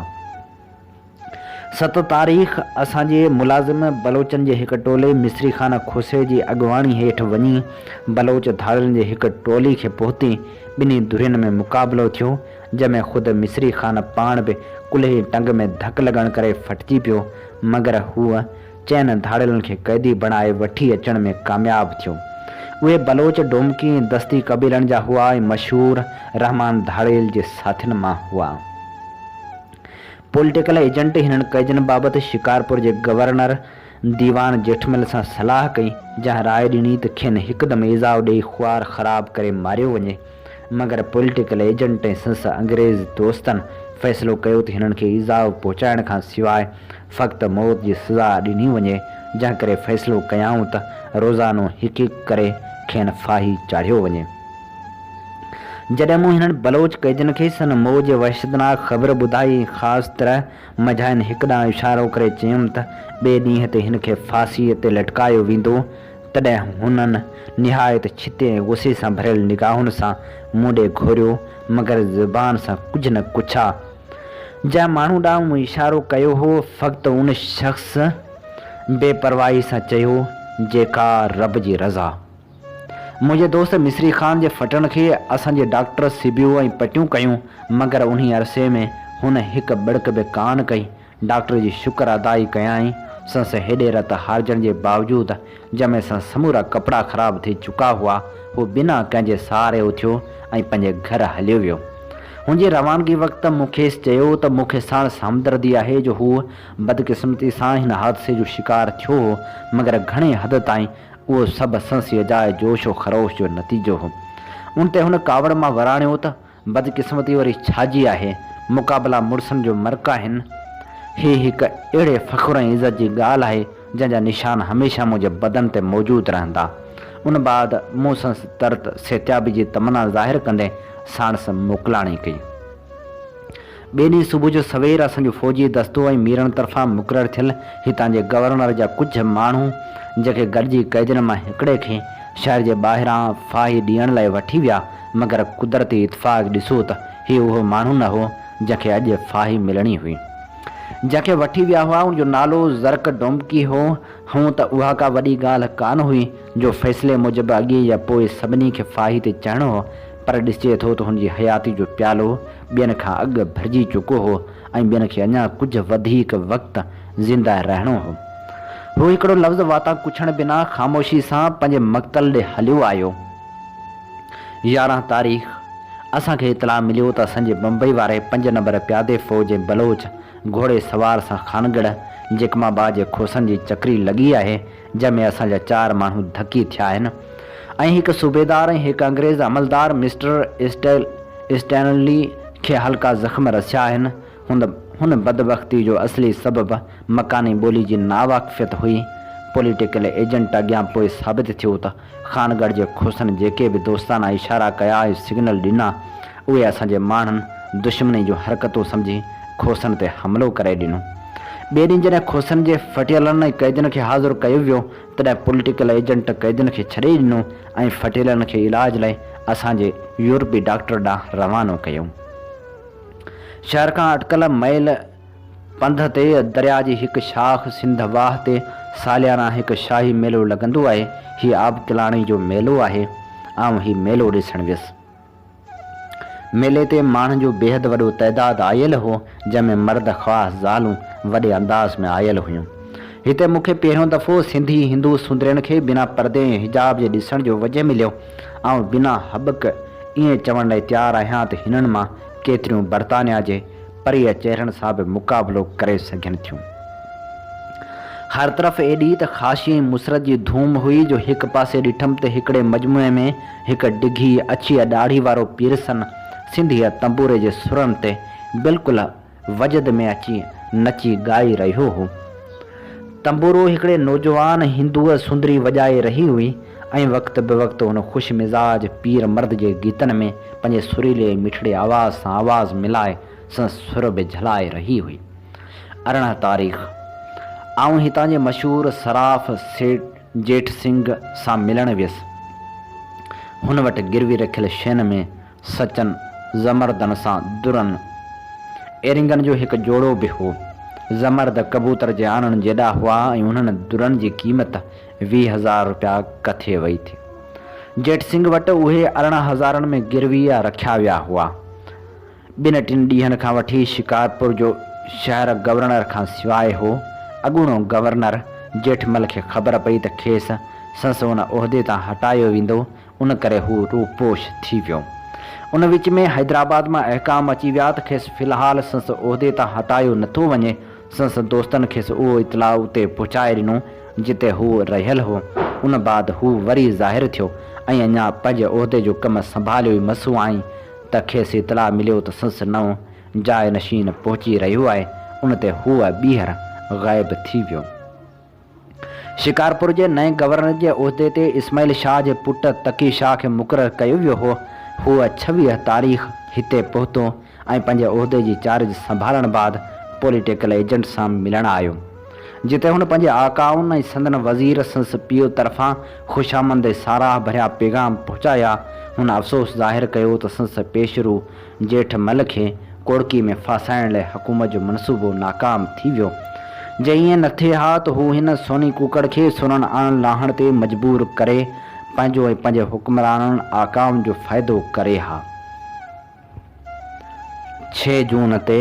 7 تاريخ اسان جي ملازم بلوچن جي هڪ ٽولي مصري خان کوسي جي اڳواڻي هيٺ وڃي بلوچ ڌاڙيلن جي هڪ ٽولي کي پهتي. ٻنهي ڌرين ۾ مقابلو ٿيو، جنهن ۾ خود مصري خان پاڻ به ڪلهي ٽنگ ۾ ڌڪ لڳڻ ڪري ڦٽجي پيو، مگر هو چئن ڌاڙيلن کي قيدي بڻائي وٺي اچڻ ۾ ڪامياب ٿيو. اهي بلوچ ڊومڪي ۽ دستي قبيلن جا هئا ۽ مشهور رحمان ڌاڙيل جي ساٿين مان هئا. پوليٽيڪل ايجنٽ هنن قيدين بابت شڪارپور جي گورنر ديوان جيٺمل سان صلاح ڪئي، جنهن راء ڏني ته کين هڪدم ايذاء ڏيئي خوار خراب ڪري ماريو وڃي. مگر پوليٽيڪل ايجنٽ ۽ سندس انگريز دوستن فيصلو ڪيو ته هنن کي ايذاء پهچائڻ کان سواء فقط موت جي سزا ڏني وڃي، جنهن ڪري فيصلو ڪيائون ته روزانو هڪ هڪ ڪري کين ڦاهي چاڙهيو وڃي. جڏهن مون هنن بلوچ قيدين کي سن موء جي وحشتناڪ خبر ٻڌائي ۽ خاص طرح منجهائن هڪ ڏانهن اشارو ڪري چيم ته ٻئي ڏينهن تي هن کي ڦاسيء تي لٽڪايو ويندو، تڏهن هنن نهايت ڇتي ۽ غصي سان ڀريل نگاهن سان مون ڏي گهوريو، مگر زبان سان ڪجهه نه ڪڇا. جنهن ماڻهو ڏانهن مون اشارو ڪيو هو، فقط ان شخص بي پرواهي سان چيو، جيڪا رب جي رضا. منهنجي دوست مصري خان جي ڦٽڻ کي اسان جي ڊاڪٽر سبيو ۽ پٽيون ڪيون، مگر انهي عرصي ۾ هن هڪ ٻڙڪ به ڪانه ڪئي. ڊاڪٽر جي شڪر ادائي ڪيائين. سنس هيڏي رت هارجڻ جي باوجود، جنهن ۾ سنس سمورا ڪپڙا خراب ٿي چڪا هئا، هو بنا ڪنهن جي سهاري اٿيو ۽ پنهنجي گهر هليو ويو. هن جي روانگي وقت مون کيس چيو ته مون کي ساڻس همدردي آهي جو هو بدقسمتي سان هن حادثي جو شڪار ٿيو هو، مگر گهڻي حد تائين اهو سڀ سندس اجائي جوش و خروش جو نتيجو هو. ان تي هن ڪاوڙ مان وراڻيو ته، بدقسمتي وري ڇا جي آهي؟ مقابلا مڙسن جو مرڪ آهن. هي هڪ اهڙي فخر ۽ عزت جي ڳالهه آهي، جنهن جا نشان هميشه منهنجي بدن تي موجود رهندا. ان بعد مون سندس ترت صحتيابي جي تمنا ظاهر ڪندي ساڻس موڪلاڻي ڪئي. ٻئي ڏينهن صبح جو سوير اسان جو فوجي دستو ۽ ميرن طرفان مقرر ٿيل هتان جي گورنر جا ڪجهه ماڻهو جيڪي گڏجي قيدين مان هڪڙي کي شهر جي ٻاهران ڦاهي ڏيڻ لاء وٺي ويا، مگر قدرتي اتفاق ڏسو ته هي اهو ماڻهو نه هو جنهن کي اڄ ڦاهي ملڻي هئي. جنهن کي وٺي ويا هئا ان جو نالو زرڪ ڊومڪي هو. هونء ته اها ڪا وڏي ڳالهه ڪانه هئي جو فيصلي موجب اڳي يا پوء سڀني کي ڦاهي تي چڙهڻو هو، پر ڏسجي ٿو ته هن جي حياتي جو پيالو ٻين کان اڳ ڀرجي چڪو هو ۽ ٻين کي اڃا ڪجهه وڌيڪ وقت زنده رهڻو هو. هو هڪڙو لفظ واتان ڪڇڻ بنا خاموشي سان پنهنجي مقتل ڏي هليو آيو. 11 تاريخ اسان کي اطلاع مليو ته اسان جي بمبئي واري پنج نمبر پيادي فوج ۽ بلوچ گهوڙي سوار سان خانڳڙهه، جيڪب آباد جي کوسن جي چڪري لڳي آهي، جنهن ۾ اسان جا چار ماڻهو ڌڪي ٿيا آهن ۽ هڪ صوبيدار ۽ هڪ انگريز عملدار مسٽر اسٽينلي کي هلڪا زخم رسيا آهن. هن بدبختي جو اصلي سبب مڪاني ٻولي جي ناواقفيت هئي. پوليٽيڪل ايجنٽ اڳيان پوء ثابت ٿيو ته خانڳڙهه جي کوسن جيڪي به دوستانه اشارا ڪيا ۽ سگنل ڏنا، اهي اسان جي ماڻهن دشمني جون حرڪتون سمجهي کوسن تي حملو ڪري ڏنو. ٻئي ڏينهن جڏهن کوسن جي ڦٽيلن ۽ قيدين کي حاضر ڪيو ويو، تڏهن پوليٽيڪل ايجنٽ قيدين کي ڇڏي ڏنو ۽ ڦٽيلن کي علاج لاء اسان جي يورپي ڊاڪٽر ڏانهن روانو ڪيو. شهر کان اٽڪل ميل پنڌ تي درياء جي هڪ شاخ سنڌ واهه تي ساليانه هڪ شاهي ميلو لڳندو آهي. هي آبڪلاڻي جو ميلو آهي. آئون هي ميلو ڏسڻ ويس. ميلي تي ماڻهن جو بيحد وڏو تعداد آيل هو، جنهن ۾ مرد خواهه زالون وڏي انداز ۾ آيل هيون. هتي مون کي پهريون دفعو سنڌي هندو سندرين کي بنا پردي ۽ حجاب جي ڏسڻ جو وجهه مليو. آئون بنا هٻڪ ائين چوڻ لاء تيار آهيان ته هنن مان ڪيتريون برطانيا جي پريء چهرن سان به مقابلو ڪري سگهين ٿيون. هر طرف ايڏي ته خاشي ۽ مسرت جي ڌوم هئي جو هڪ پاسي ڏٺم ته هڪڙي مجموعي ۾ هڪ ڊگهي اڇيء ڏاڙهي وارو پيرسن سنڌيء تنبوري جي سرن تي بلڪل وجد ۾ اچي نچي ڳائي رهيو هو. تنبورو هڪڙي نوجوان هندوء سندري وڄائي رهي هئي. ۽ وقت به وقت هن خوش مزاج پير مرد جي گيتن ۾ پنهنجي سريلي ۽ مٺڙي آواز سان آواز ملائي سندس سر به جهلائي رهي هئي. 18 تاريخ، آئون هتان جي مشهور صراف سيٺ جيٺ سنگهه سان ملڻ ويس. هن وٽ گروي رکيل شين ۾ سچن زمردن سان درن ايرنگن جو هڪ جوڙو به هو. زمرد ڪبوتر جي آنن جيڏا هئا ۽ انهن درن جي قيمت 20 هزار رپيا ڪٿي وئي ٿي. جيٺ سنگهه وٽ اهي 18 هزارن ۾ گروي رکيا ويا هئا. ٻن ٽن ڏينهن کان وٺي شڪارپور جو شهر گورنر کان سواء هو. اڳوڻو گورنر جيٺمل کي خبر پئي ته کيس سنس ان عهدي تان هٽايو ويندو، ان ڪري هو روپوش ٿي ويو. ان وچ ۾ حيدرآباد مان احڪام اچي ويا ته کيس في الحال سنس عهدي تان هٽايو نٿو وڃي. سنس دوستن کيس اهو اطلاع اتي پهچائي ڏنو، جتي هو رهيل هو. ان بعد هو وري ظاهر ٿيو ۽ اڃا پنهنجي عهدي جو ڪم سنڀاليو ئي مس هئائين ته کيس اطلاع مليو ته سنس نئون جاء نشين پهچي رهيو آهي، ان تي هو ٻيهر غائب ٿي ويو. شڪارپور جي نئين گورنر جي عهدي تي اسماعيل شاهه جي پٽ تقي شاهه کي مقرر ڪيو ويو هو. هو 26 تاريخ هتي پهتو ۽ پنهنجي عهدي جي چارج سنڀالڻ بعد پوليٽيڪل ايجنٽ سان ملڻ آيو. جتي هن پنهنجي آقائن ۽ سندن وزير سندس پيء طرفان خوشامند ۽ ساراهه ڀريا پيغام پهچايا. هن افسوس ظاهر ڪيو ته سندس پيشرو جيٺ مل کي ڪوڙڪي ۾ ڦاسائڻ لاء حڪومت جو منصوبو ناڪام ٿي ويو. جي ائين نه ٿئي ها ته هو هن سوني ڪوڪڙ کي سونن آڻڻ لاهڻ تي مجبور ڪري پنهنجو ۽ پنهنجي حڪمرانن آقائن جو فائدو ڪري ها. 6 جون تي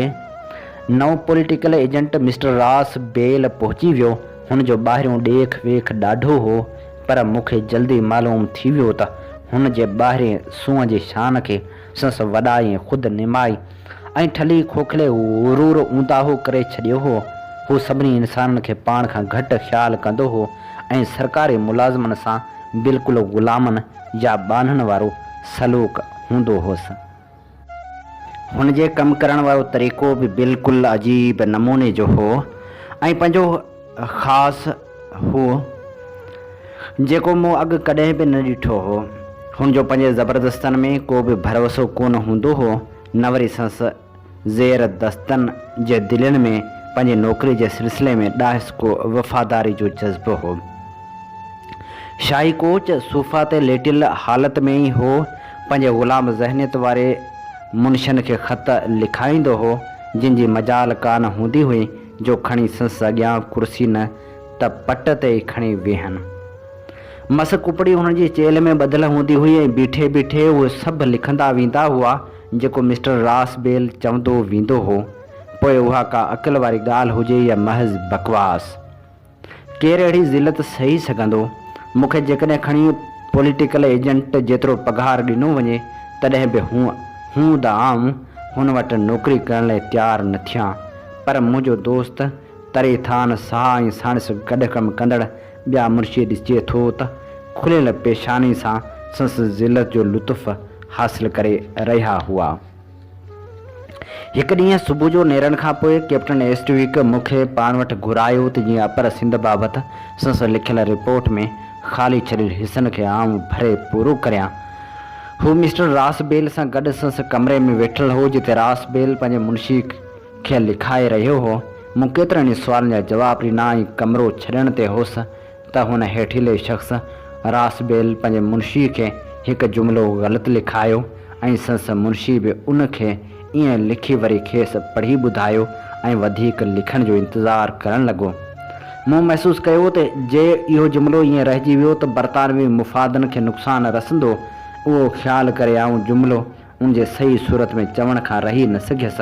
نئون political agent mister Ross Bell پهچي ويو. هن جو ٻاهريون ڏيک ويک ڏاڍو هو، پر مون کي جلدي معلوم ٿي ويو ته هن جي ٻاهرين سونهن جي شان کي سندس وڏائي ۽ خود نمائي ۽ ٺلهي کوکلي غرور اونداهو ڪري ڇڏيو هو. هو سڀني انسانن کي پاڻ کان گهٽ خيال ڪندو هو ۽ سرڪاري ملازمن سان بلڪل غلامن يا ٻانهن وارو سلوڪ هوندو هوس. هن جي ڪم ڪرڻ وارو طريقو به بلڪل عجيب نموني جو هو ۽ پنهنجو خاص هو، جيڪو مون اڳ ڪڏهن به نه ڏٺو هو. هن جو پنهنجي زبردستن ۾ ڪو به ڀروسو ڪونه هوندو هو، نه وري سندس زير دستن جي دلين ۾ پنهنجي نوڪري جي سلسلي ۾ ڏانهس ڪو وفاداري جو جذبو هو. شاهي ڪوچ صوفا تي ليٽيل حالت ۾ ئي هو پنهنجي غلام ذهنيت واري منشين کي خط لکائيندو هو، جن جي مجال ڪا نه هوندي هئي جو کڻي سنس اڳيان ڪرسي نه ته پٽ تي ئي کڻي ويهن. مس ڪپڙي هن جي چيلهه ۾ ٻڌل هوندي هئي ۽ بيٺي بيٺي اهي سڀ لکندا ويندا هئا، جيڪو مسٽر راس بيل چوندو ويندو هو، پوء اها ڪا عقل واري ڳالهه هجي يا محض بڪواس. ڪير اهڙي ذلت سهي سگهندو؟ مون کي جيڪڏهن کڻي پوليٽيڪل ايجنٽ جيترو پگهار ڏنو وڃي، تڏهن به هوند آئون هن وٽ نوڪري ڪرڻ لاء تيار نه ٿيان. پر منهنجو دوست تري ٿان ساهه ۽ ساڻس گڏ ڪم ڪندڙ ٻيا منشي ڏسجي ٿو ته کليل پيشاني سان سندس ذلت جو لطف حاصل ڪري رهيا هئا. هڪ ڏينهن صبح جو نيرن کان پوء ڪئپٽن ايسٽوڪ مون کي پاڻ وٽ گهرايو ته جيئن اپر سنڌ بابت سندس لکيل رپورٽ ۾ خالي ڇڏيل حصن کي آئون ڀري پورو ڪريان. هو مسٽر راس بيل سان گڏ سندس ڪمري ۾ ويٺل هو جتي راس بيل پنهنجي منشي کي لکائي رهيو هو. مون ڪيترن ئي سوالن جا جواب ڏنا ۽ ڪمرو ڇڏڻ تي هوس ته هن هيٺيلي شخص راس بيل پنهنجي منشيء کي هڪ جملو غلط لکايو ۽ سندس منشي به ان کي ائين لکي وري کيس پڙهي ٻڌايو ۽ وڌيڪ لکڻ جو انتظار ڪرڻ لڳو. مون محسوس ڪيو ته جي اهو جملو ائين رهجي ويو ته برطانوي مفادن کي نقصان رسندو. اهو خيال ڪري آئون جملو ان جي صحيح صورت ۾ چوڻ کان رهي نه سگهيس.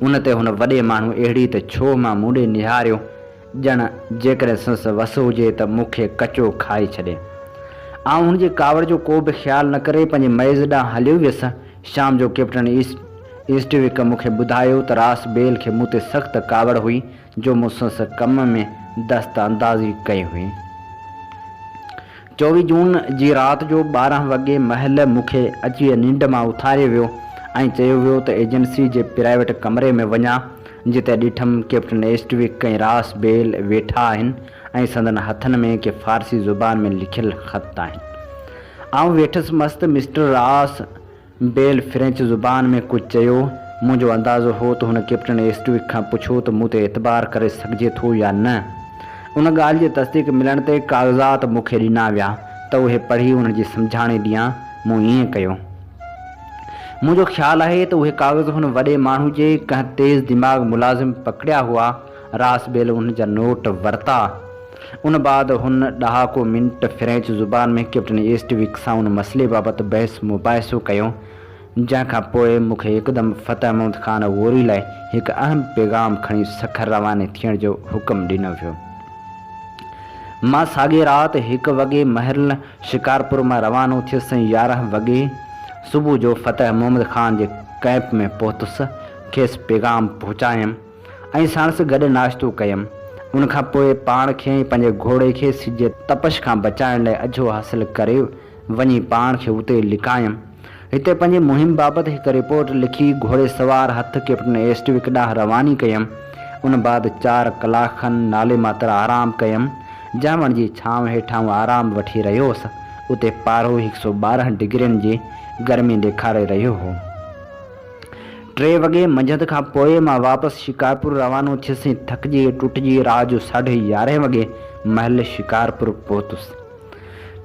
ان تي هن وڏي ماڻهو اهڙي ته ڇوهه مان مون ڏي نهاريو، ڄڻ جيڪڏهن سندس وس هجي ته مون کي ڪچو کائي ڇڏي. آئون هن جي ڪاوڙ جو ڪو به خيال نه ڪري پنهنجي ميز ڏانهن هليو ويس. شام جو ڪئپٽن ايسٽوڪ مون کي ٻڌايو ته راس بيل کي مون تي سخت ڪاوڙ هئي جو مون سندس ڪم ۾ دست اندازي ڪئي هئي. 24 جون جي رات جو 12 وڳي مهل مون کي اچي ننڊ مان اٿاريو ويو ۽ چيو ويو ته ايجنسي جي پرائيويٽ ڪمري ۾ وڃان، جتي ڏٺم ڪئپٽن ايسٽوڪ ۽ راس بيل ويٺا آهن ۽ سندن هٿن ۾ ڪي فارسي زبان ۾ لکيل خط آهن. آئون ويٺس مس ته مسٽر راس بيل فرينچ زبان ۾ ڪجهه چيو. منهنجو اندازو هو ته هن ڪئپٽن ايسٽوڪ کان پڇيو ته مون تي اعتبار ڪري سگهجي ٿو يا نه. ان ڳالهه جي تصديق ملڻ تي ڪاغذات مون کي ڏنا ويا ته اهي پڙهي انهن جي سمجهاڻي ڏيان. مون ائين ڪيو. منهنجو خيال آهي ته اهي ڪاغذ هن وڏي ماڻهو جي ڪنهن تيز دماغ ملازم پڪڙيا هئا. راس بيل انهن جا نوٽ ورتا. ان بعد هن ڏهاڪو منٽ فرينچ زبان ۾ ڪئپٽن ايسٽ وڪ سان ان مسئلي بابت بحث مباحثو ڪيو، جنهن کان پوء مون کي هڪدم فتح محمد خان غوري لاء هڪ اهم پيغام کڻي سکر رواني ٿيڻ جو حڪم ڏنو ويو. مان ساڳي رات هڪ وڳي مهل شڪارپور مان روانو ٿيس ۽ 11 وڳي صبح جو فتح محمد خان جي ڪئمپ ۾ پهتس، کيس پيغام پهچايم ۽ ساڻس گڏ ناشتو ڪيم. ان کان پوء پاڻ کي ۽ پنهنجي گهوڙي کي سج جي تپش کان بچائڻ لاء اجهو حاصل ڪري وڃي پاڻ کي اتي لڪايم. هتي پنهنجي مهم بابت هڪ رپورٽ لکي گهوڙي سوار هٿ ڪئپٽن ايسٽوڪ ڏانهن رواني ڪيم. ان بعد چار ڪلاڪ کن نالي ماتر آرام ڪيم. جنهن وڻ جي ڇانو هيٺ آئون آرام وٺي رهيو هوس، اتي پارو هڪ سو 12 ڊگرين جي گرمي ڏيکاري رهيو هو. ٽي وڳي منجهند کان پوء مان واپس شڪارپور روانو ٿيس ۽ ٿڪجي ٽٽجي رات جو ساڍي يارهين وڳي محل شڪارپور پهتس.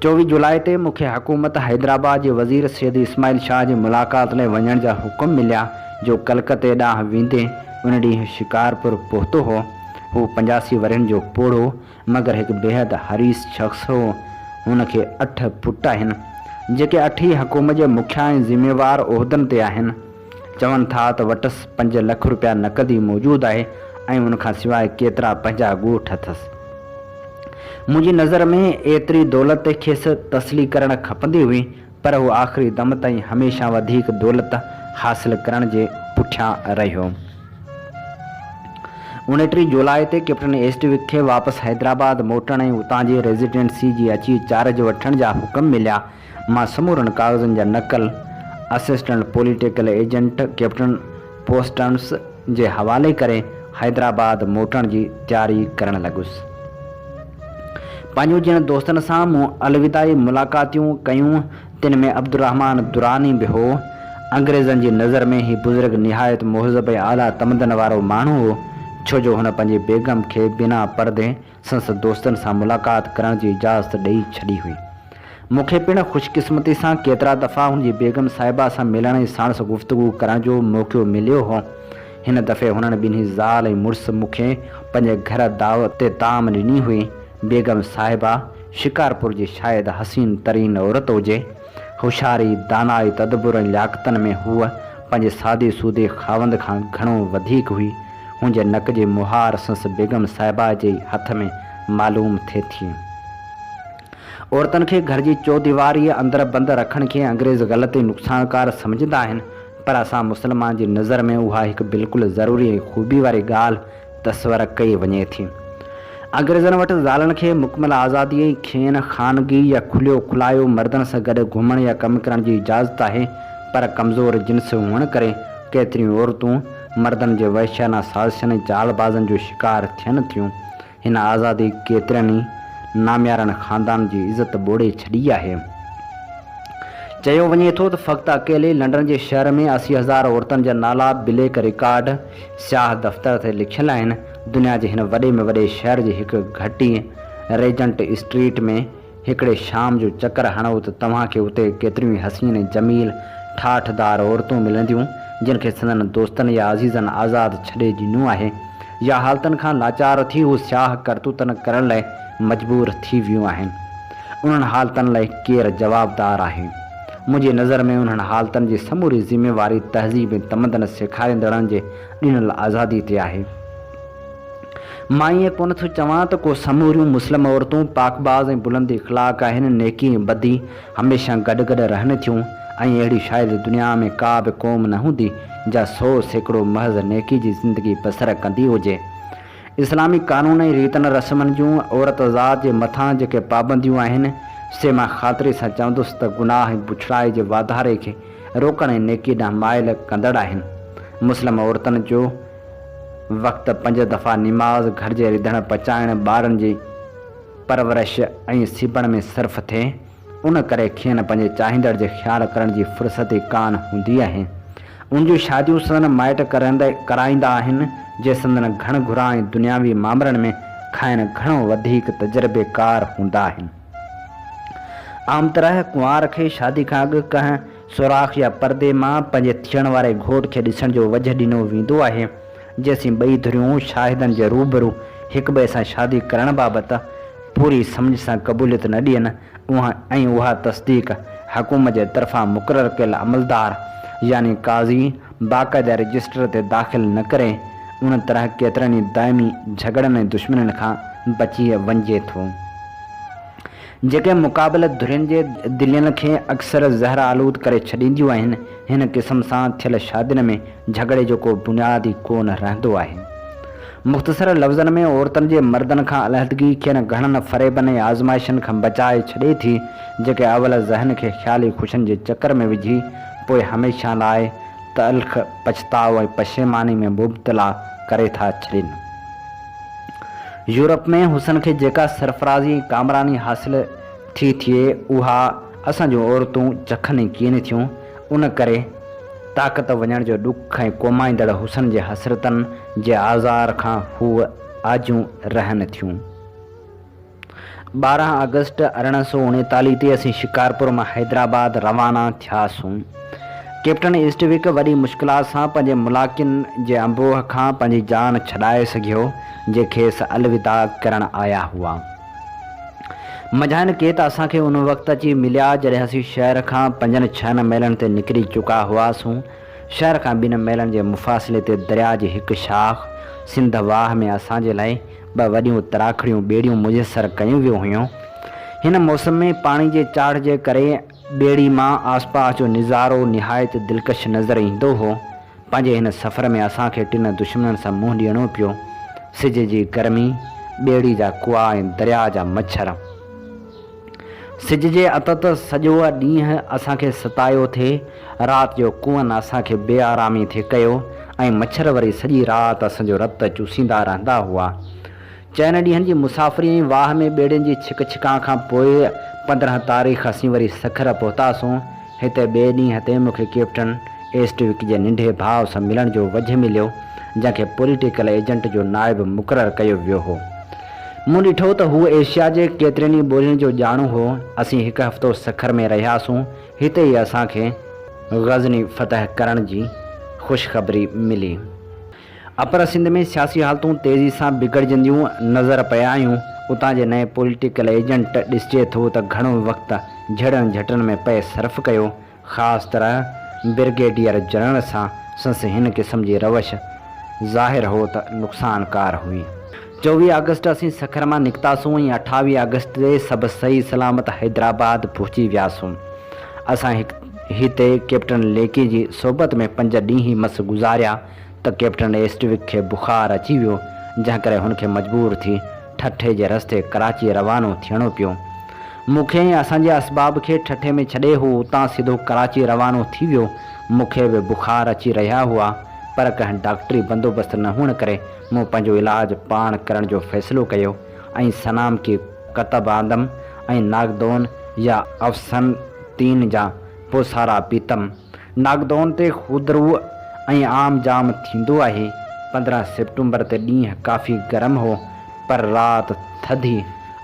24 جولاء تي مون کي حڪومت حيدرآباد جي وزير سيد اسماعيل شاهه جي ملاقات لاء وڃڻ جا حڪم مليا، جو ڪلڪتي ڏانهن ويندي ان ڏينهن شڪارپور پهتو هو. هو 85 ورهين جو پوڙهو، مگر هڪ بيحد حريص شخص هو. هن کي اٺ پٽ آهن، جيڪي اٺ ئي حڪومت جي مکيا ۽ ذميوار عهدن تي آهن. چون ٿا ته وٽس 5 لک روپيا نقدي موجود آهي ۽ ان کان سواء ڪيترا پنهنجا ڳوٺ اٿس. منهنجي نظر ۾ ايتري دولت تي کيس تسلي ڪرڻ کپندي هئي، پر هو آخري دم تائين هميشه وڌيڪ دولت حاصل ڪرڻ جي پٺيان رهيو. 29 جولاء تي ڪئپٽن ايسٽوڪ کي واپس حيدرآباد موٽڻ ۽ اتان جي ريزيڊنسي جي اچي چارج وٺڻ جا حڪم مليا. مان سمورن ڪاغذن جا نقل assistant political agent captain Postans جي حوالي ڪري حيدرآباد موٽڻ جي تياري ڪرڻ لڳس. پنهنجون جن دوستن سان مون الوداعي ملاقاتيون ڪيون، تن ۾ عبدالرحمان دراني به هو. انگريزن جي نظر ۾ هي بزرگ نهايت مهذب ۽ اعليٰ تمدن وارو ماڻهو هو، ڇو جو هن پنهنجي بيگم کي بنا پردي سندس دوستن سان ملاقات ڪرڻ جي اجازت ڏئي ڇڏي هئي. مون کي پڻ خوش قسمتي سان ڪيترا دفعا هن جي بيگم صاحبه سان ملڻ ۽ ساڻس گفتگو ڪرڻ جو موقعو مليو هو. هن دفعي هنن ٻنهي زال ۽ مڙس مون کي پنهنجي گهر دعوت طعام ڏني هئي. بيگم صاحبه شڪارپور جي شايد حسين ترين عورت هجي. هوشياري، دانائي، تدبر ۽ لياقتن ۾ هوء پنهنجي سادي سودي خاوند کان گهڻو وڌيڪ هئي. هن جي نڪ جي مهار سنس بيگم صاحبه جي ئي هٿ ۾ معلوم ٿئي ٿي. عورتن کي گهر جي چوديواريء اندر بند رکڻ کي انگريز غلط ۽ نقصانڪار سمجهندا آهن، پر اسان مسلمان جي نظر ۾ اها هڪ بلڪل ضروري ۽ خوبي واري ڳالهه تصور ڪئي وڃي ٿي. انگريزن وٽ زالن کي مڪمل آزادي ۽ کين خانگي يا کليو کلايو مردن سان گڏ گهمڻ يا ڪم ڪرڻ جي اجازت آهي، پر ڪمزور جنس هئڻ ڪري ڪيتريون عورتون مردن جي وحشيانه سازشن ۽ چالبازن جو شڪار ٿين ٿيون. هن آزادي ڪيترن ئي ناميارن خاندانن جي عزت ٻوڙي ڇڏي آهي. چيو وڃي ٿو ته فقط اڪيلي لنڊن جي شهر ۾ 80,000 عورتن جا نالا بليڪ رڪارڊ، سياهه دفتر، تي لکيل آهن. دنيا جي هن وڏي ۾ وڏي شهر جي هڪ گهٽي ريجنٽ اسٽريٽ ۾ هڪڙي شام جو چڪر هڻو ته توهان کي اتي ڪيتريون ئي حسين ۽ جميل ٺاٺ دار عورتون ملنديون، جن کي سندن دوستن يا عزيزن آزاد ڇڏي ڏنو آهي يا حالتن کان لاچار ٿي هو سياهه ڪرتوتن ڪرڻ لاء مجبور ٿي ويون آهن. انهن حالتن لاء ڪير جوابدار آهي؟ منهنجي نظر ۾ انهن حالتن جي سموري ذميواري تهذيب ۽ تمدن سيکاريندڙن جي ڏنل آزادي تي آهي. مان ائين ڪونه ٿو چوان ته ڪو سموريون مسلم عورتون پاڪباز ۽ بلند اخلاق آهن، نيڪي ۽ بدي هميشه گڏ گڏ رهن ٿيون ۽ اهڙي شايد دنيا ۾ ڪا به قوم نه هوندي جا 100% محض نيڪي جي زندگي بسر ڪندي هجي. اسلامي قانون ۽ ريتن رسمن جون عورت ذات جي مٿان جيڪي پابنديون آهن، سي مان خاطري سان چوندس ته گناهه ۽ بڇڙائي جي واڌاري کي روڪڻ ۽ نيڪي ڏانهن مائل ڪندڙ آهن. مسلم عورتن جو وقت پنج دفعا نماز، گهر جي رڌڻ پچائڻ، ٻارن جي. پرورش ۽ سيبڻ ۾ صرف ٿئي، ان ڪري کين پنهنجي چاهيندڙ جي خيال ڪرڻ جي فرصت ئي ڪانه هوندي آهي. ان جون شاديون سندن مائٽ ڪرائيندا آهن، جي سندن گهڻ گهرا ۽ دنياوي مامرن ۾ کانئن گهڻو وڌيڪ تجربيڪار هوندا آهن. عام طرح ڪنوار کي شادي کان اڳ ڪنهن سوراخ يا پردي مان پنهنجي ٿيڻ واري گهوٽ کي ڏسڻ جو وجهه ڏنو ويندو آهي. جيسين ٻئي ڌريون شاهدن جي روبرو هڪٻئي سان شادي ڪرڻ بابت پوري سمجهه سان قبوليت نه ڏين ۽ اها تصديق حڪومت جي طرفان مقرر ڪيل عملدار يعني قاضي باقاعده رجسٽر تي داخل نه ڪري، ان طرح ڪيترن ئي دائمي جهڳڙن ۽ دشمنين کان بچي وڃجي ٿو. جيڪي مقابل ڌرين جي دلين کي اڪثر زهر آلود ڪري ڇڏينديون آهن، هن قسم سان ٿيل شادين ۾ جهڳڙي جو ڪو بنياد ئي ڪو نه رهندو آهي. مختصر لفظن ۾ عورتن جي مردن کان علحدگي کين گهڻن فريبن ۽ آزمائشن کان بچائي ڇڏي ٿي، جيڪي اول ذهن کي خيالي خوشين جي چڪر ۾ وجهي پوء هميشه لاء تلخ پڇتاء ۽ پشيماني ۾ مبتلا ڪري ٿا ڇڏين. يورپ ۾ حسن کي جيڪا سرفرازي ۽ ڪامراني حاصل ٿي ٿئي، اها اسان جون عورتون چکن ئي ڪين ٿيون. ان ڪري طاقت وڃڻ جو ڏک ۽ ڪومائيندڙ حسن جي حسرتن جي آزار کان هو آجيون رهن ٿيون. 12 آگسٽ 1839 تي اسين شڪارپور مان حيدرآباد روانا ٿياسون. ڪئپٽن ايسٽوڪ وڏي مشڪلات سان پنهنجي ملاقين جي انبوهه کان پنهنجي جان ڇڏائي سگهيو، جي کيس الوداع ڪرڻ آيا هئا. منجهائن ڪي ته اسان کي ان وقت اچي مليا، جڏهن اسين شهر کان پنجن ڇهن ميلن تي نڪري چڪا هئاسون. شهر کان ٻن ميلن جي مفاصلي تي درياء جي هڪ شاخ سنڌ واهه ۾ اسان جي لاء ٻه وڏيون تراکڙيون ٻيڙيون ميسر ڪيون ويون هيون. هن موسم ۾ پاڻي جي چاڙهه جي ڪري ٻيڙي مان آسپاس جو نظارو نهايت دلڪش نظر ايندو هو. پنهنجي هن سفر ۾ اسان کي ٽن دشمنن سان منهن ڏيڻو پيو، سج جي گرمي، ٻيڙي جا ڪوئا ۽ درياء جا مڇر. سج جي اتت سڄو ڏينهن اسان کي ستايو ٿي، رات جو ڪوئن اسان کي بي آرامي ٿي ڪيو ۽ مڇر وري سڄي رات اسان جو رت چوسيندا رهندا هئا. چئن ڏينهن جي مسافري ۽ واهه ۾ ٻيڙين جي ڇڪ ڇڪان کان پوء 15 تاريخ اسين وري سکر پهتاسون. هتي ٻئي ڏينهن تي مون کي ڪئپٽن ايسٽوڪ جي ننڍي ڀاء سان ملڻ جو وجهه مليو، جنهن کي پوليٽيڪل ايجنٽ جو نائب مقرر ڪيو ويو هو. مون ڏٺو ته هو ايشيا جي ڪيترين ئي ٻولين جو ڄاڻو هو. اسين هڪ هفتو سکر ۾ رهياسون. هتي ئي اسان کي غزني فتح ڪرڻ جي خوشخبري ملي. اپر سنڌ ۾ سياسي حالتون تيزي سان بگڙجنديون نظر پئي آيون. اتان جي نئين پوليٽيڪل ايجنٽ ڏسجي ٿو ته گهڻو وقت جهيڙن جهٽن ۾ پئي صرف ڪيو. خاص طرح برگيڊيئر جنرل سان سندس هن قسم جي روش ظاهر هو ته نقصانڪار هئي. 24 آگسٽ اسين سکر مان نڪتاسون ۽ 28 آگسٽ تي سڀ صحيح سلامت حيدرآباد پهچي وياسون. اسان هتي ڪئپٽن ليڪي جي صحبت ۾ پنج ڏينهن ئي مس گذاريا ته ڪئپٽن ايسٽوڪ کي بخار اچي ويو، جنهن ڪري هن کي مجبور ٿي ٺٽي جي رستي ڪراچيء روانو ٿيڻو پيو. مون کي ۽ اسان جي اسباب کي ٺٽي ۾ ڇڏي هو اتان سڌو ڪراچيء روانو ٿي ويو. مون کي به بخار اچي رهيا هئا، پر ڪنهن ڊاڪٽري بندوبست نه هئڻ ڪري مون پنهنجو علاج پاڻ ڪرڻ جو فيصلو ڪيو ۽ سنامڪي ڪتب آندم ۽ ناگدون يا افسنتين جا پوسارا پيتم. ناگدون تي خودرو ۽ عام جام ٿيندو آهي. 15 سيپٽمبر تي ڏينهن ڪافي گرم هو، پر رات ٿڌي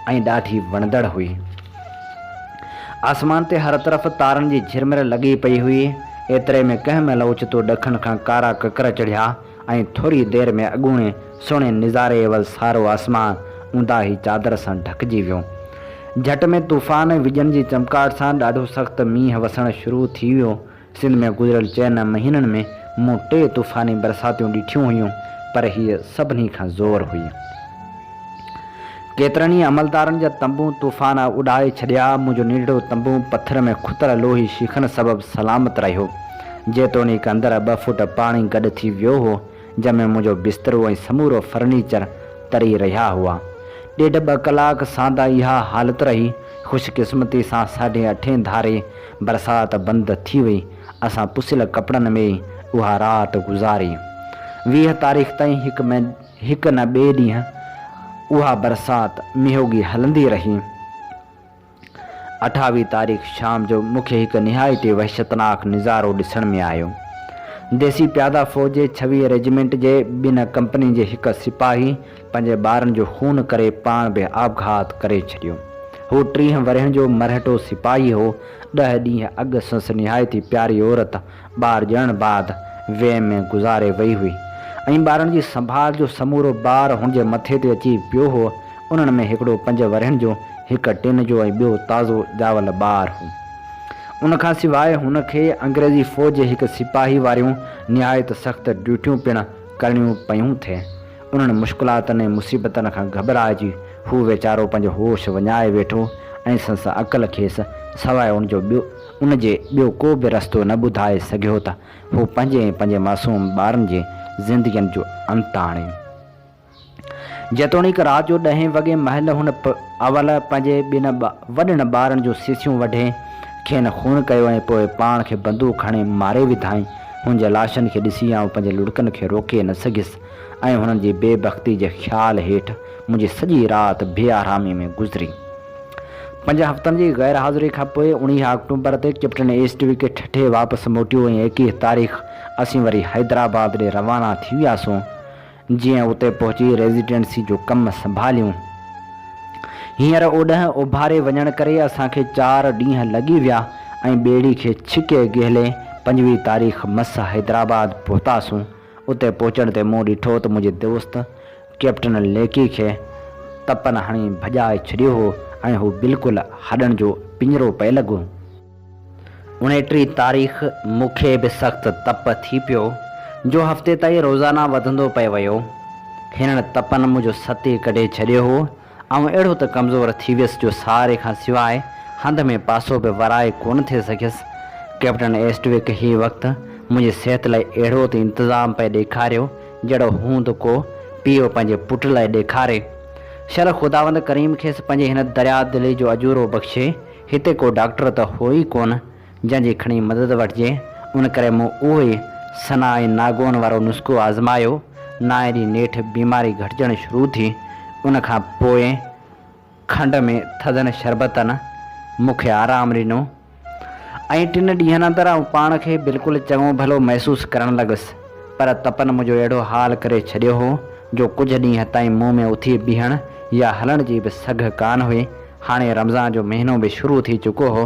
۽ ڏاڍي وڻندڙ هئي. آسمان تي هر طرف تارن جي جهرمر لڳي پئي هئي. ايتري ۾ ڪنهن مهل اوچتو ڏکڻ کان ڪارا ڪڪر چڙهيا ۽ ٿوري دير ۾ اڳوڻي سهڻي نظاري عيوض سارو آسمان اونداهي چادر سان ڍڪجي ويو. جهٽ ۾ طوفان ۽ وڄن جي چمڪاٽ سان ڏاڍو سخت مينهن وسڻ شروع ٿي ويو. سنڌ ۾ گذريل چئن مهينن ۾ مون ٽي طوفاني برساتيون ڏٺيون هيون، پر هيء سڀني کان زور هئي. ڪيترن ئي عملدارن جا تنبو طوفان اڏائي ڇڏيا. منهنجو ننڍڙو تنبو پٿر ۾ کتل لوهي شيخن سبب سلامت رهيو. جيتوڻيڪ اندر ٻه فوٽ پاڻي گڏ ٿي ويو هو، جنهن ۾ منهنجو بسترو ۽ سمورو فرنيچر تري رهيا هئا. ڏيڍ ٻه ڪلاڪ سانده اها حالت رهي. خوش قسمتي سان ساڍي اٺين ڌاري برسات بند ٿي وئي. اسان پسيل ڪپڙن ۾ ئي اها رات گذاري. 20 تاريخ تائين هڪ نه ٻئي ڏينهن اها برسات مينهوڳي هلندي رهي. اٺاويهه تاريخ شام جو مون کي هڪ نهايت ئي وحشتناڪ نظارو ڏسڻ ۾ آيو. ديسي پيادا فوج جي ڇويهه ريجمينٽ جي ٻن ڪمپنين جي هڪ سپاهي پنهنجي ٻارن جو خون ڪري پاڻ به آپگهات ڪري ڇڏيو. هو ٽيهن ورهين جو مرهٽو سپاهي هو. ڏهه ڏينهن اڳ سندس نهايت ئي پياري عورت ٻار ڄڻڻ بعد ويم ۾ گذاري وئي هئي ۽ ٻارن جي سنڀال جو سمورو بار هن جي مٿي تي اچي پيو هو. انهن ۾ هڪڙو پنج ورهين جو، هڪ ٽن جو ۽ ٻيو تازو ڄاول ٻار هو. ان کان سواء هن کي انگريزي فوج جي هڪ سپاهي واريون نهايت سخت ڊيوٽيون پڻ ڪرڻيون پيون ٿي. انهن مشڪلاتن ۽ مصيبتن کان گهٻرائجي هو ويچارو پنهنجو هوش وڃائي ويٺو ۽ سندس عقل کيس سواء ان جو ٻيو ان جي ٻيو ڪو به رستو نه ٻڌائي سگهيو ته هو پنهنجي ۽ پنهنجي معصوم ٻارن جي زندگين جو انت آڻي. جيتوڻيڪ رات جو ڏهين وڳي مهل هن اول پنهنجي ٻن وڏن ٻارن جون سيسيون وڍي کين خون ڪيو ۽ پوء پاڻ کي بندوق هڻي ماري وڌائين. هن جي لاشن کي ڏسي آئون پنهنجي لڙڪن کي روڪي نه سگهيس ۽ هنن جي بي بختي جي خيال هيٺ منهنجي سڄي رات بي آرامي ۾ گذري. پنج هفتن جي غير حاضري کان پوء اڻيهه آڪٽوبر تي ڪئپٽن ايسٽوڪ ٺٽي واپس موٽيو ۽ ايڪيهه تاريخ اسين وري حيدرآباد ڏي روانا ٿي وياسون. جيئن اتي پهچي ريزيڊنسي جو ڪم سنڀاليون. هينئر اوڏهه اوڀاري وڃڻ ڪري اسان کي چار ڏينهن لڳي ويا ۽ ٻيڙي کي ڇڪي گهلي 25 تاريخ مس حيدرآباد پهتاسون. اتي پهچڻ تي مون ڏٺو ته منهنجي دوست ڪئپٽن ليڪي کي تپن هڻي ڀڄائي ڇڏيو هو ۽ هو بلڪل هڏن جو پڃرو پئي لڳو. اڻيٽيهه تاريخ مون کي به سخت تپ ٿي پيو، جو هفتي تائين روزانه وڌندو پئي ويو. هنن تپن منهنجو ست ئي ڪڍي ڇڏيو هو. آئون اهڙو ته ڪمزور ٿي ويس جو سهاري کان سواء هنڌ ۾ پاسو به ورائي ڪونه ٿي سگهيس. ڪئپٽن ايسٽوڪ هي وقت منهنجي صحت لاء اهڙو ته انتظام پئي ڏيکاريو، جهڙو هوند ڪو پيء پنهنجي پٽ لاء ڏيکاري. شل خداوند ڪريم کيس پنهنجي هن درياء دلي جو اجورو بخشي. هتي ڪو ڊاڪٽر ته هو ئي ڪونه، جنهن جي کڻي مدد وٺجي، ان ڪري مون اهو ئي ثنا ۽ ناگون وارو نسخو آزمايو، نائين ڏينهن نيٺ بيماري گهٽجڻ شروع ٿي، ان کان پوء کنڊ ۾ ٿڌن شربتن مون کي آرام ڏنو ۽ ٽن ڏينهن اندر آئون پاڻ کي بلڪل چڱو ڀلو محسوس ڪرڻ لڳس، پر تپن منهنجو اهڙو حال ڪري ڇڏيو هو، جو ڪجهه ڏينهن تائين مون ۾ اٿي بيهڻ يا هلڻ جي به سگهه ڪانه هئي. هاڻي رمضان جو مهينو به شروع ٿي چڪو هو،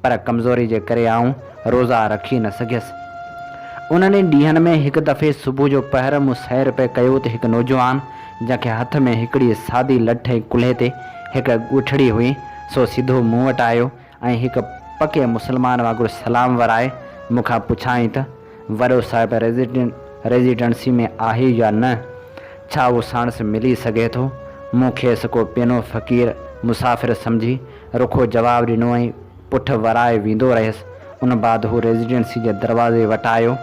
پر ڪمزوري جي ڪري آئون روزا رکي نه سگهيس. انهن ئي ڏينهن ۾ هڪ دفعي صبح جو پهر مون سير پئي ڪيو ته هڪ نوجوان، جنهن کي هٿ ۾ هڪڙي سادي لٺ ۽ ڪلهي تي هڪ ڳوٺڙي هئي، سو سڌو مون وٽ آيو ۽ هڪ پڪي مسلمان وانگر سلام ورائي مون کان پڇيائين ته، وڏو صاحب ريزيڊنسي ۾ آهي يا نه؟ ڇا هو ساڻس ملي سگهي ٿو؟ مون کيس ڪو پينو فقير مسافر سمجهي رکو جواب ڏنو ۽ پٺ ورائي ويندو رهيس. ان بعد هو ريزيڊنسي جي دروازي وٽ آيو،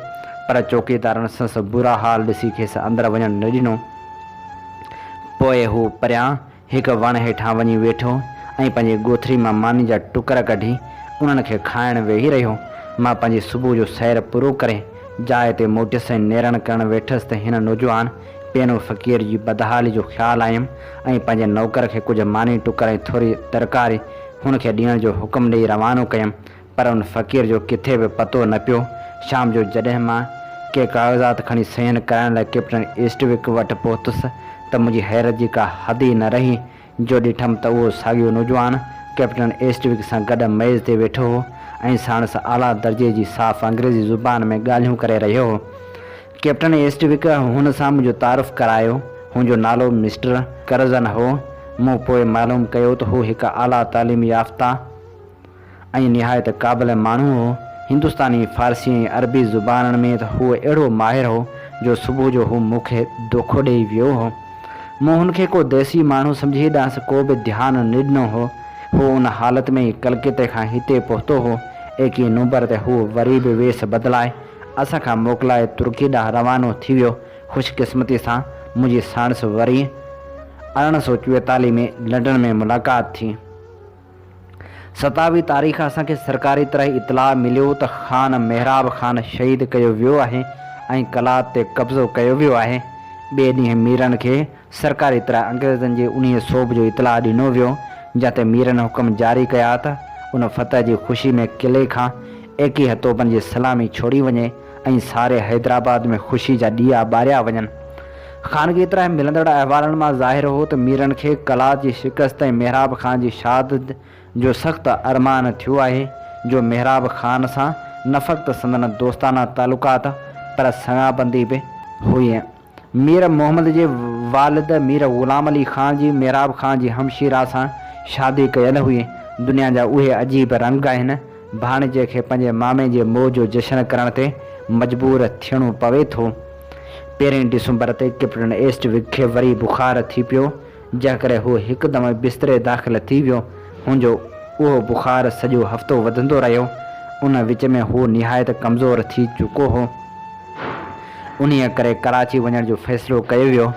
پر چوڪيدارن سندس برا حال ڏسي کيس اندر وڃڻ نه ڏنو. پوء هو پريان هڪ وڻ هيٺان وڃي ويٺو ۽ پنهنجي ڳوٿري مان ماني جا ٽڪر ڪڍي انهن کي کائڻ ويهي رهيو. مان پنهنجي صبح جو سير پورو ڪري جاء تي موٽيس ۽ نيرن ڪرڻ ويٺس ته هن نوجوان پينو فقير جي بدحالي جو خيال آيم ۽ پنهنجي نوڪر کي ڪجهه ماني ٽڪر ۽ ٿوري ترڪاري هن کي ڏيڻ جو حڪم ڏئي روانو ڪيم پر ان فقير جو ڪٿي به پتو نه پيو. شام جو جڏهن مان ڪي ڪاغذات کڻي صحيحن ڪرائڻ لاء ڪئپٽن ايسٽوڪ وٽ پهتس ته منهنجي حيرت جي ڪا حد ئي نه رهي جو ڏٺم ته اهو ساڳيو نوجوان ڪئپٽن ايسٽوڪ سان گڏ ميز تي ويٺو هو ۽ ساڻس اعليٰ درجي جي صاف انگريزي زبان ۾ ڳالهيون ڪري رهيو هو. ڪئپٽن ايسٽوڪ هن سان منهنجو تعارف ڪرايو. هن جو نالو مسٽر ڪرزن هو. مون پوء معلوم ڪيو ته هو هڪ اعليٰ تعليم يافته، ۽ نهايت قابل ماڻهو هو. هندستاني، فارسي ۽ عربي زبانن ۾ ته هو اهڙو ماهر هو، جو صبح جو هو مون کي دوکو ڏيئي ويو هو. مون هن کي ڪو ديسي ماڻهو سمجهي ڏانهس ڪو به ڌيان نه ڏنو هو. هو ان حالت ۾ ئي ڪلڪتي کان هتي پهتو هو. ايڪيهه نومبر تي هو وري به ويس بدلائي، اسان کان موڪلائي ترڪي ڏانهن روانو ٿي ويو. خوش قسمتي سان منهنجي ساڻس وري 1844 ۾ لنڊن ۾ ملاقات ٿي. ستاويهه تاريخ اسان کي سرڪاري طرح اطلاع مليو ته خان محراب خان شهيد ڪيو ويو آهي ۽ قلات تي قبضو ڪيو ويو آهي. ٻئي ڏينهن ميرن کي سرڪاري طرح انگريزن جي انهيء سوڀ جو اطلاع ڏنو ويو، جنهن تي ميرن حڪم جاري ڪيا ته ان فتح جي خوشي ۾ قلعي کان 21 توبن جي سلامي ڇوڙي وڃي ۽ ساري حيدرآباد ۾ خوشي جا ڏيئا ٻاريا وڃن. خانگي طرح ملندڙ احوالن مان ظاهر هو ته ميرن کي قلات جي شڪست ۽ محراب خان جي شهادت جو سخت ارمان ٿيو آهي جو محراب خان سان نه فقط سندن دوستانه تعلقات پر سڱابندي به هئي. مير محمد جي والد مير غلام علي خان جي محراب خان جي همشيره سان شادي ڪيل هئي. دنيا جا اهي عجيب رنگ آهن، ڀاڻيجي کي پنهنجي مامي جي موت جو جشن ڪرڻ تي مجبور ٿيڻو پوي ٿو. پهرين ڊسمبر تي ڪئپٽن ايسٽ وڪ کي وري بخار ٿي پيو، جنهن ڪري هو هڪدم بستري داخل ٿي ويو. هن جو اهو بخار سڄو هفتو وڌندو رهيو. ان وچ ۾ هو نهايت ڪمزور ٿي چڪو هو. انهيء ڪري ڪراچي وڃڻ جو فيصلو ڪيو ويو.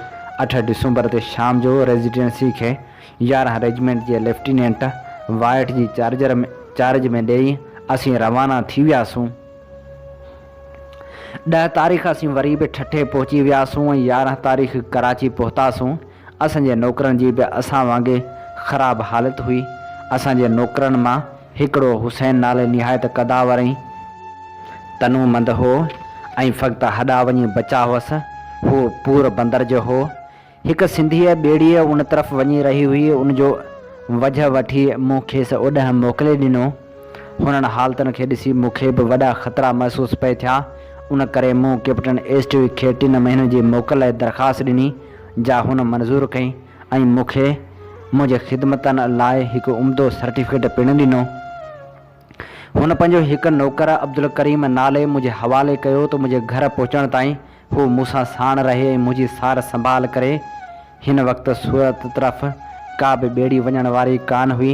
اٺ ڊسمبر تي شام جو ريزيڊنسي کي 11 ريجمينٽ جي ليفٽيننٽ وائٽ جي چارج ۾ ڏيئي اسين روانا ٿي وياسون. ڏهه تاريخ اسين وري به ٺٽي پهچي وياسون ۽ 11 تاريخ ڪراچي پهتاسون. اسان جي نوڪرن جي به اسان وانگي خراب حالت هئي. اسان جي نوڪرن مان هڪڙو حسين نالي نهايت قداور ۽ تنومند هو ۽ فقط هڏا وڃي بچا هئس. هو پور بندر جو هو. هڪ سنڌيء ٻيڙيء ان طرف وڃي رهي هئي، ان جو وجهه وٺي مون کيس اوڏانهن موڪلي ڏنو. هنن حالتن کي ڏسي مون کي به وڏا خطرا محسوس پئي ٿيا، ان ڪري مون ڪئپٽن ايسٽوڪ کي ٽن مهينن جي موڪل لاء درخواست ڏني، جا هن منظور ڪئي ۽ مون کي منهنجي خدمتن لاء هڪ عمدو سرٽيفڪيٽ پڻ ڏنو. هن پنهنجو هڪ نوڪر عبدالڪريم نالي منهنجي حوالي ڪيو ته منهنجي گهر پهچڻ تائين هو مون سان ساڻ رهي ۽ منهنجي سار سنڀال ڪري. هن وقت سورت طرف ڪا به ٻيڙي وڃڻ واري ڪانه هئي.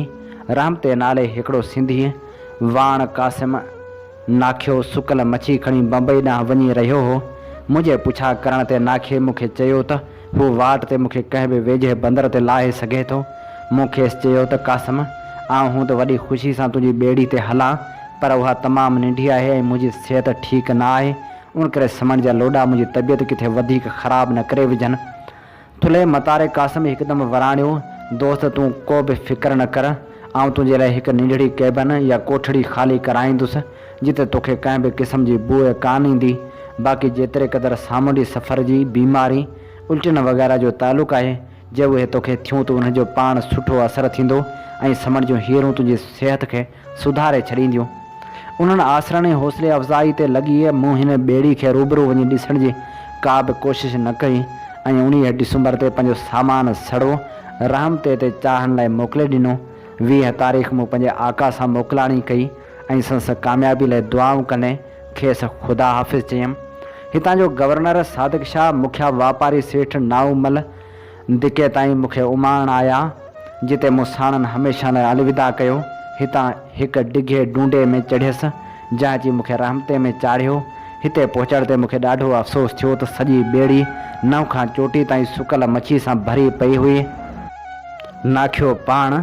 رحمتي نالي هڪڙو سنڌي واڻ قاسم ناکيو سڪل مڇي کڻي بمبئي ڏانهن وڃي رهيو هو. منهنجي پڇا ڪرڻ تي ناکيي مون کي چيو ته هو واٽ تي مون کي ڪنهن به ويجهي بندر تي لاهي سگهي ٿو. مون کيس چيو ته قاسم، آئون هوند وڏي خوشي سان تنهنجي ٻيڙي تي هلان، پر اها تمام ننڍي آهي ۽ منهنجي صحت ٺيڪ نه آهي، ان ڪري سمنڊ جا لوڏا منهنجي طبيعت ڪٿي وڌيڪ خراب نه ڪري وجهن. ٿلهي متاري قاسم هڪدم وراڻيو، دوست تون ڪو به فڪر نه ڪر، آئون تنهنجي لاء هڪ ننڍڙي ڪئبن يا ڪوٺڙي خالي ڪرائيندس، جتي توکي ڪنهن به قسم جي بوء ڪانه ايندي، باقي جيتري قدر سامونڊي سفر جي بيماري، الٽين وغيره جو تعلق آهي، جي اهي توکي ٿيون ته انهن جو پاڻ سٺو اثر ٿيندو ۽ سمنڊ جون هيرون تنهنجي صحت کي سڌاري ڇڏينديون. انهن آسرن ۽ حوصلي افزائي تي لڳي مون هن ٻيڙي کي روبرو وڃي ڏسڻ جي ڪا به ڪوشش نه ڪئي ۽ 19 ڊسمبر تي پنهنجو سامان سڙو رحمتي تي چاڙهڻ لاء موڪلي ڏنو. 20 تاريخ مون پنهنجي آقا سان موڪلاڻي ڪئي ۽ سندس ڪاميابي لاء دعائون ڪندي کيس خدا حافظ چيم. هتان جو گورنر صادق شاهه، مکيه واپاري سيٺ نائومل دڪي تائين مون کي اماڻڻ آيا، جتي مون ساڻن هميشه لاء الوداع ڪيو. هتان هڪ ڊگهي ڊونڊي ۾ چڙهيس، جنهن اچي مون کي رحمتي ۾ چاڙهيو. هتي پهچڻ تي مون کي ڏاڍو افسوس ٿيو ته سڄي ٻيڙي نئون کان چوٽي تائين سڪل مڇي سان ڀري پئي هئي. ناکيو پاڻ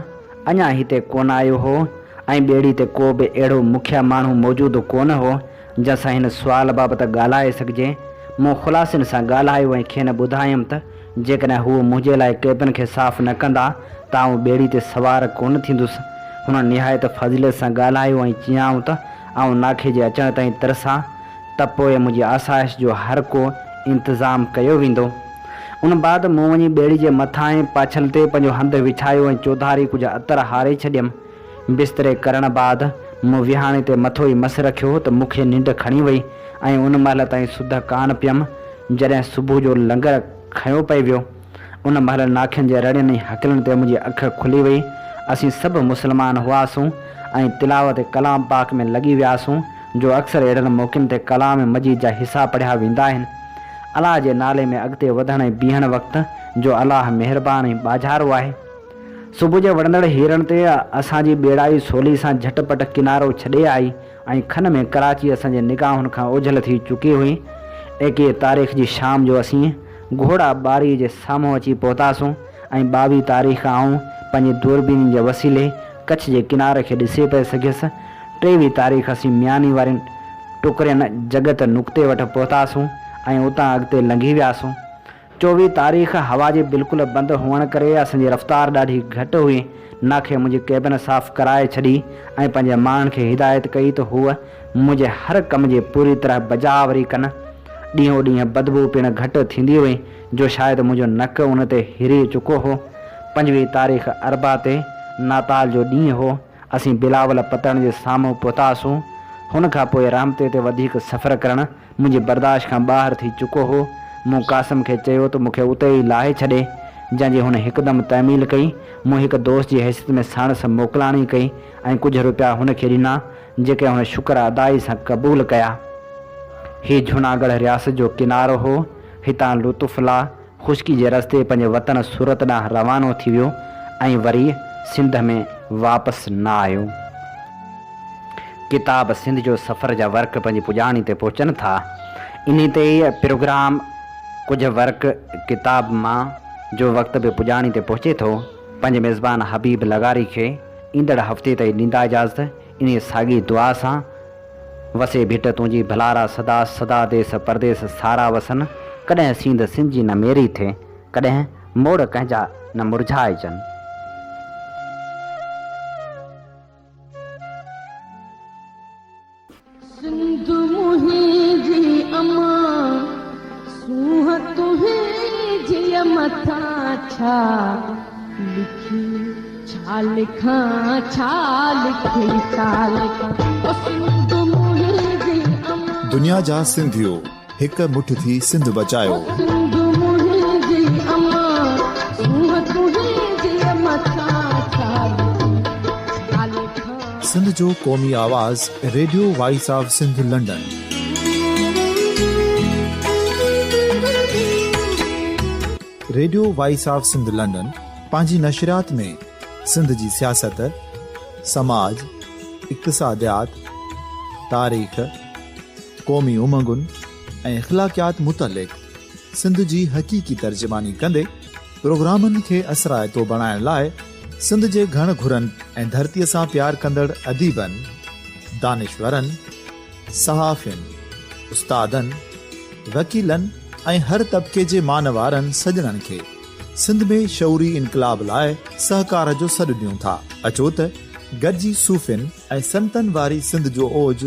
اڃا هتي ڪونه آيو هو ۽ ٻيڙي تي ڪو به اهڙو مکيه ماڻهو موجود ڪونه هو، جنهن سان هن سوال بابت ڳالهائي سگهجي. مون خلاصين سان ڳالهايو ۽ کين ٻڌايم ته جيڪڏهن هو منهنجي لاء ڪئبن کي صاف نه ڪندا ته آئون ٻيڙي تي سوار ڪونه ٿيندس. هنن نهايت فضيلت سان ڳالهايو ۽ چيائون ته آئون ناکي جي اچڻ تائين ترسان ته پوء منهنجي آسائش جو هر ڪو انتظام ڪيو ويندو. ان بعد مون وڃي ٻيڙي جي مٿانهين پاڇل تي پنهنجو هنڌ وڇايو ۽ چوڌاري ڪجهه عطر هاري ڇڏيم. بستري ڪرڻ بعد مون ويهاڻي تي مٿو ئي مس رکيو ته مون کي ننڊ کڻي وئي ۽ ان مهل تائين سڌ ڪانه پيم، جڏهن صبح جو لنگر کنيو پئي ويو. ان مهل ناکين جي رڙين ۽ هڪلن تي منهنجي اک کلي وئي. اسين سڀ مسلمان هئاسون ۽ تلاوت ڪلام پاڪ ۾ لڳي وياسون، جو اڪثر اهڙن موقعن تي ڪلام مجيد جا حصا پڙهيا ويندا آهن. الله جي نالي ۾ اڳتي وڌڻ ۽ بيهڻ وقت، جو الله مهربان ۽ ٻاجهارو آهي. صبح جي وڙهندڙ هيرن تي اسان جي ٻيڙائي سولي سان جهٽ پٽ ڪنارو ڇڏي آئي ۽ کن ۾ ڪراچي اسان جي نگاهن کان اوجهل ٿي چڪي هئي. 21 تاريخ جي شام جو اسين گهوڙا ٻاريء جي سامهون اچي پهتاسون ۽ 22 تاريخ آئون پنهنجي دوربينين جي وسيلي ڪڇ جي ڪناري کي ڏسي پئي سگهيس. 23 تاريخ اسين مياني وارين ٽڪرين جڳت نقطي وٽ پهتاسون ۽ اتان اڳتي لنگهي وياسون. 24 تاريخ هوا جي بلڪل بند هئڻ ڪري اسان جي رفتار ڏاڍي گهٽ هئي. ناکئي منهنجي ڪيبن صاف ڪرائي ڇڏي ۽ پنهنجي ماڻهن کي هدايت ڪئي ته هو منهنجي هر ڪم جي پوري طرح بجاآوري ڪن. ڏينهون ڏينهن بدبوء پڻ گهٽ ٿيندي هئي جو شايد منهنجو نڪ ان تي هري چڪو هو. 25 تاريخ اربع تي ناتال جو ڏينهن هو. اسين بلاول پتڻ جي سامهون پهتاسون. هن کان پوء رحمتي تي وڌيڪ سفر ڪرڻ منهنجي برداشت کان ٻاهر ٿي چڪو هو. مون قاسم کي چيو ته مون کي اتي ئي لاهي ڇڏي، جنهن جي هن هڪدم تعميل ڪئي. مون هڪ دوست جي حيثيت ۾ ساڻس موڪلاڻي ڪئي ۽ ڪجهه روپيا هن کي ڏنا، جيڪي هن شڪر ادائي سان قبول ڪيا. هي جهوناڳڙهه رياست جو ڪنارو هو. هتان لطف الله خشڪي جي رستي پنهنجي وطن سورت ڏانهن روانو ٿي ويو ۽ وري سنڌ ۾ واپس نه آيو. ڪتاب سنڌ جو سفر جا ورق پنهنجي پڄاڻي تي پهچن ٿا. انهي تي ئي پروگرام ڪجهه ورق ڪتاب مان جو وقت به پڄاڻي تي پهچي ٿو. پنهنجي ميزبان حبيب لغاري کي ايندڙ هفتي تائين ڏيندا اجازت انهي ساڳي دعا سان. وسي ڀٽ تنهنجي ڀلارا سدا سدا ديس پرديس سارا وسن ڪڏهن سينڌ سنجي نه ميري ٿئي ڪڏهن موڙ ڪنهن جا نه مرجهائجن. سنڌ منهنجي امان سونهن تنهنجي مٿان ڇا لکي ڇا لکان ڇا لکي ڇا لکان او سنڌ منهنجي امان. دنيا جا سنڌيو هڪ مٺ ٿي سنڌ بچايو. او سنڌ منهنجي امان سونهن تنهنجي مٿان ڇا لکي ڇا لکان. سنڌ جو قومي آواز radio voice of Sindh London. Radio voice of Sindh London پنهنجي نشريات ۾ سنڌ جي سياست، سماج، اقتصاديات، تاريخ، قومي امنگن ۽ اخلاقيات متعلق سنڌ جي حقيقي ترجماني ڪندي پروگرامن کي اثرائتو بڻائڻ لاء سنڌ جي گهڻ گهرن ۽ ڌرتي سان پيار ڪندڙ اديبن، دانشورن، صحافين، استادن، وڪيلن ۽ هر طبقي جي مان وارن سڄڻن کي سنڌ ۾ شعوري انقلاب لاء سهڪار جو سڏ ڏيون ٿا. اچو ته گڏجي صوفين ۽ سنتن واري سنڌ جو اوج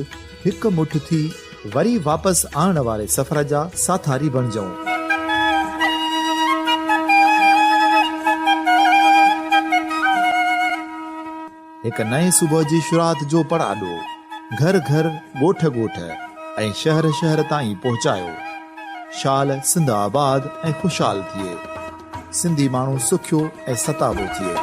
هڪ مٺ ٿي وري واپس آڻڻ واري سفر جا ساٿاري بڻجون. هڪ نئين صبح جي شروعات جو پڙاڏو گهر گهر، ڳوٺ ڳوٺ ۽ شهر شهر تائين پهچايو. شال سنڌ آباد ۽ خوشحال ٿئي. سنڌي ماڻهو سکيو ۽ ستابو ٿئي.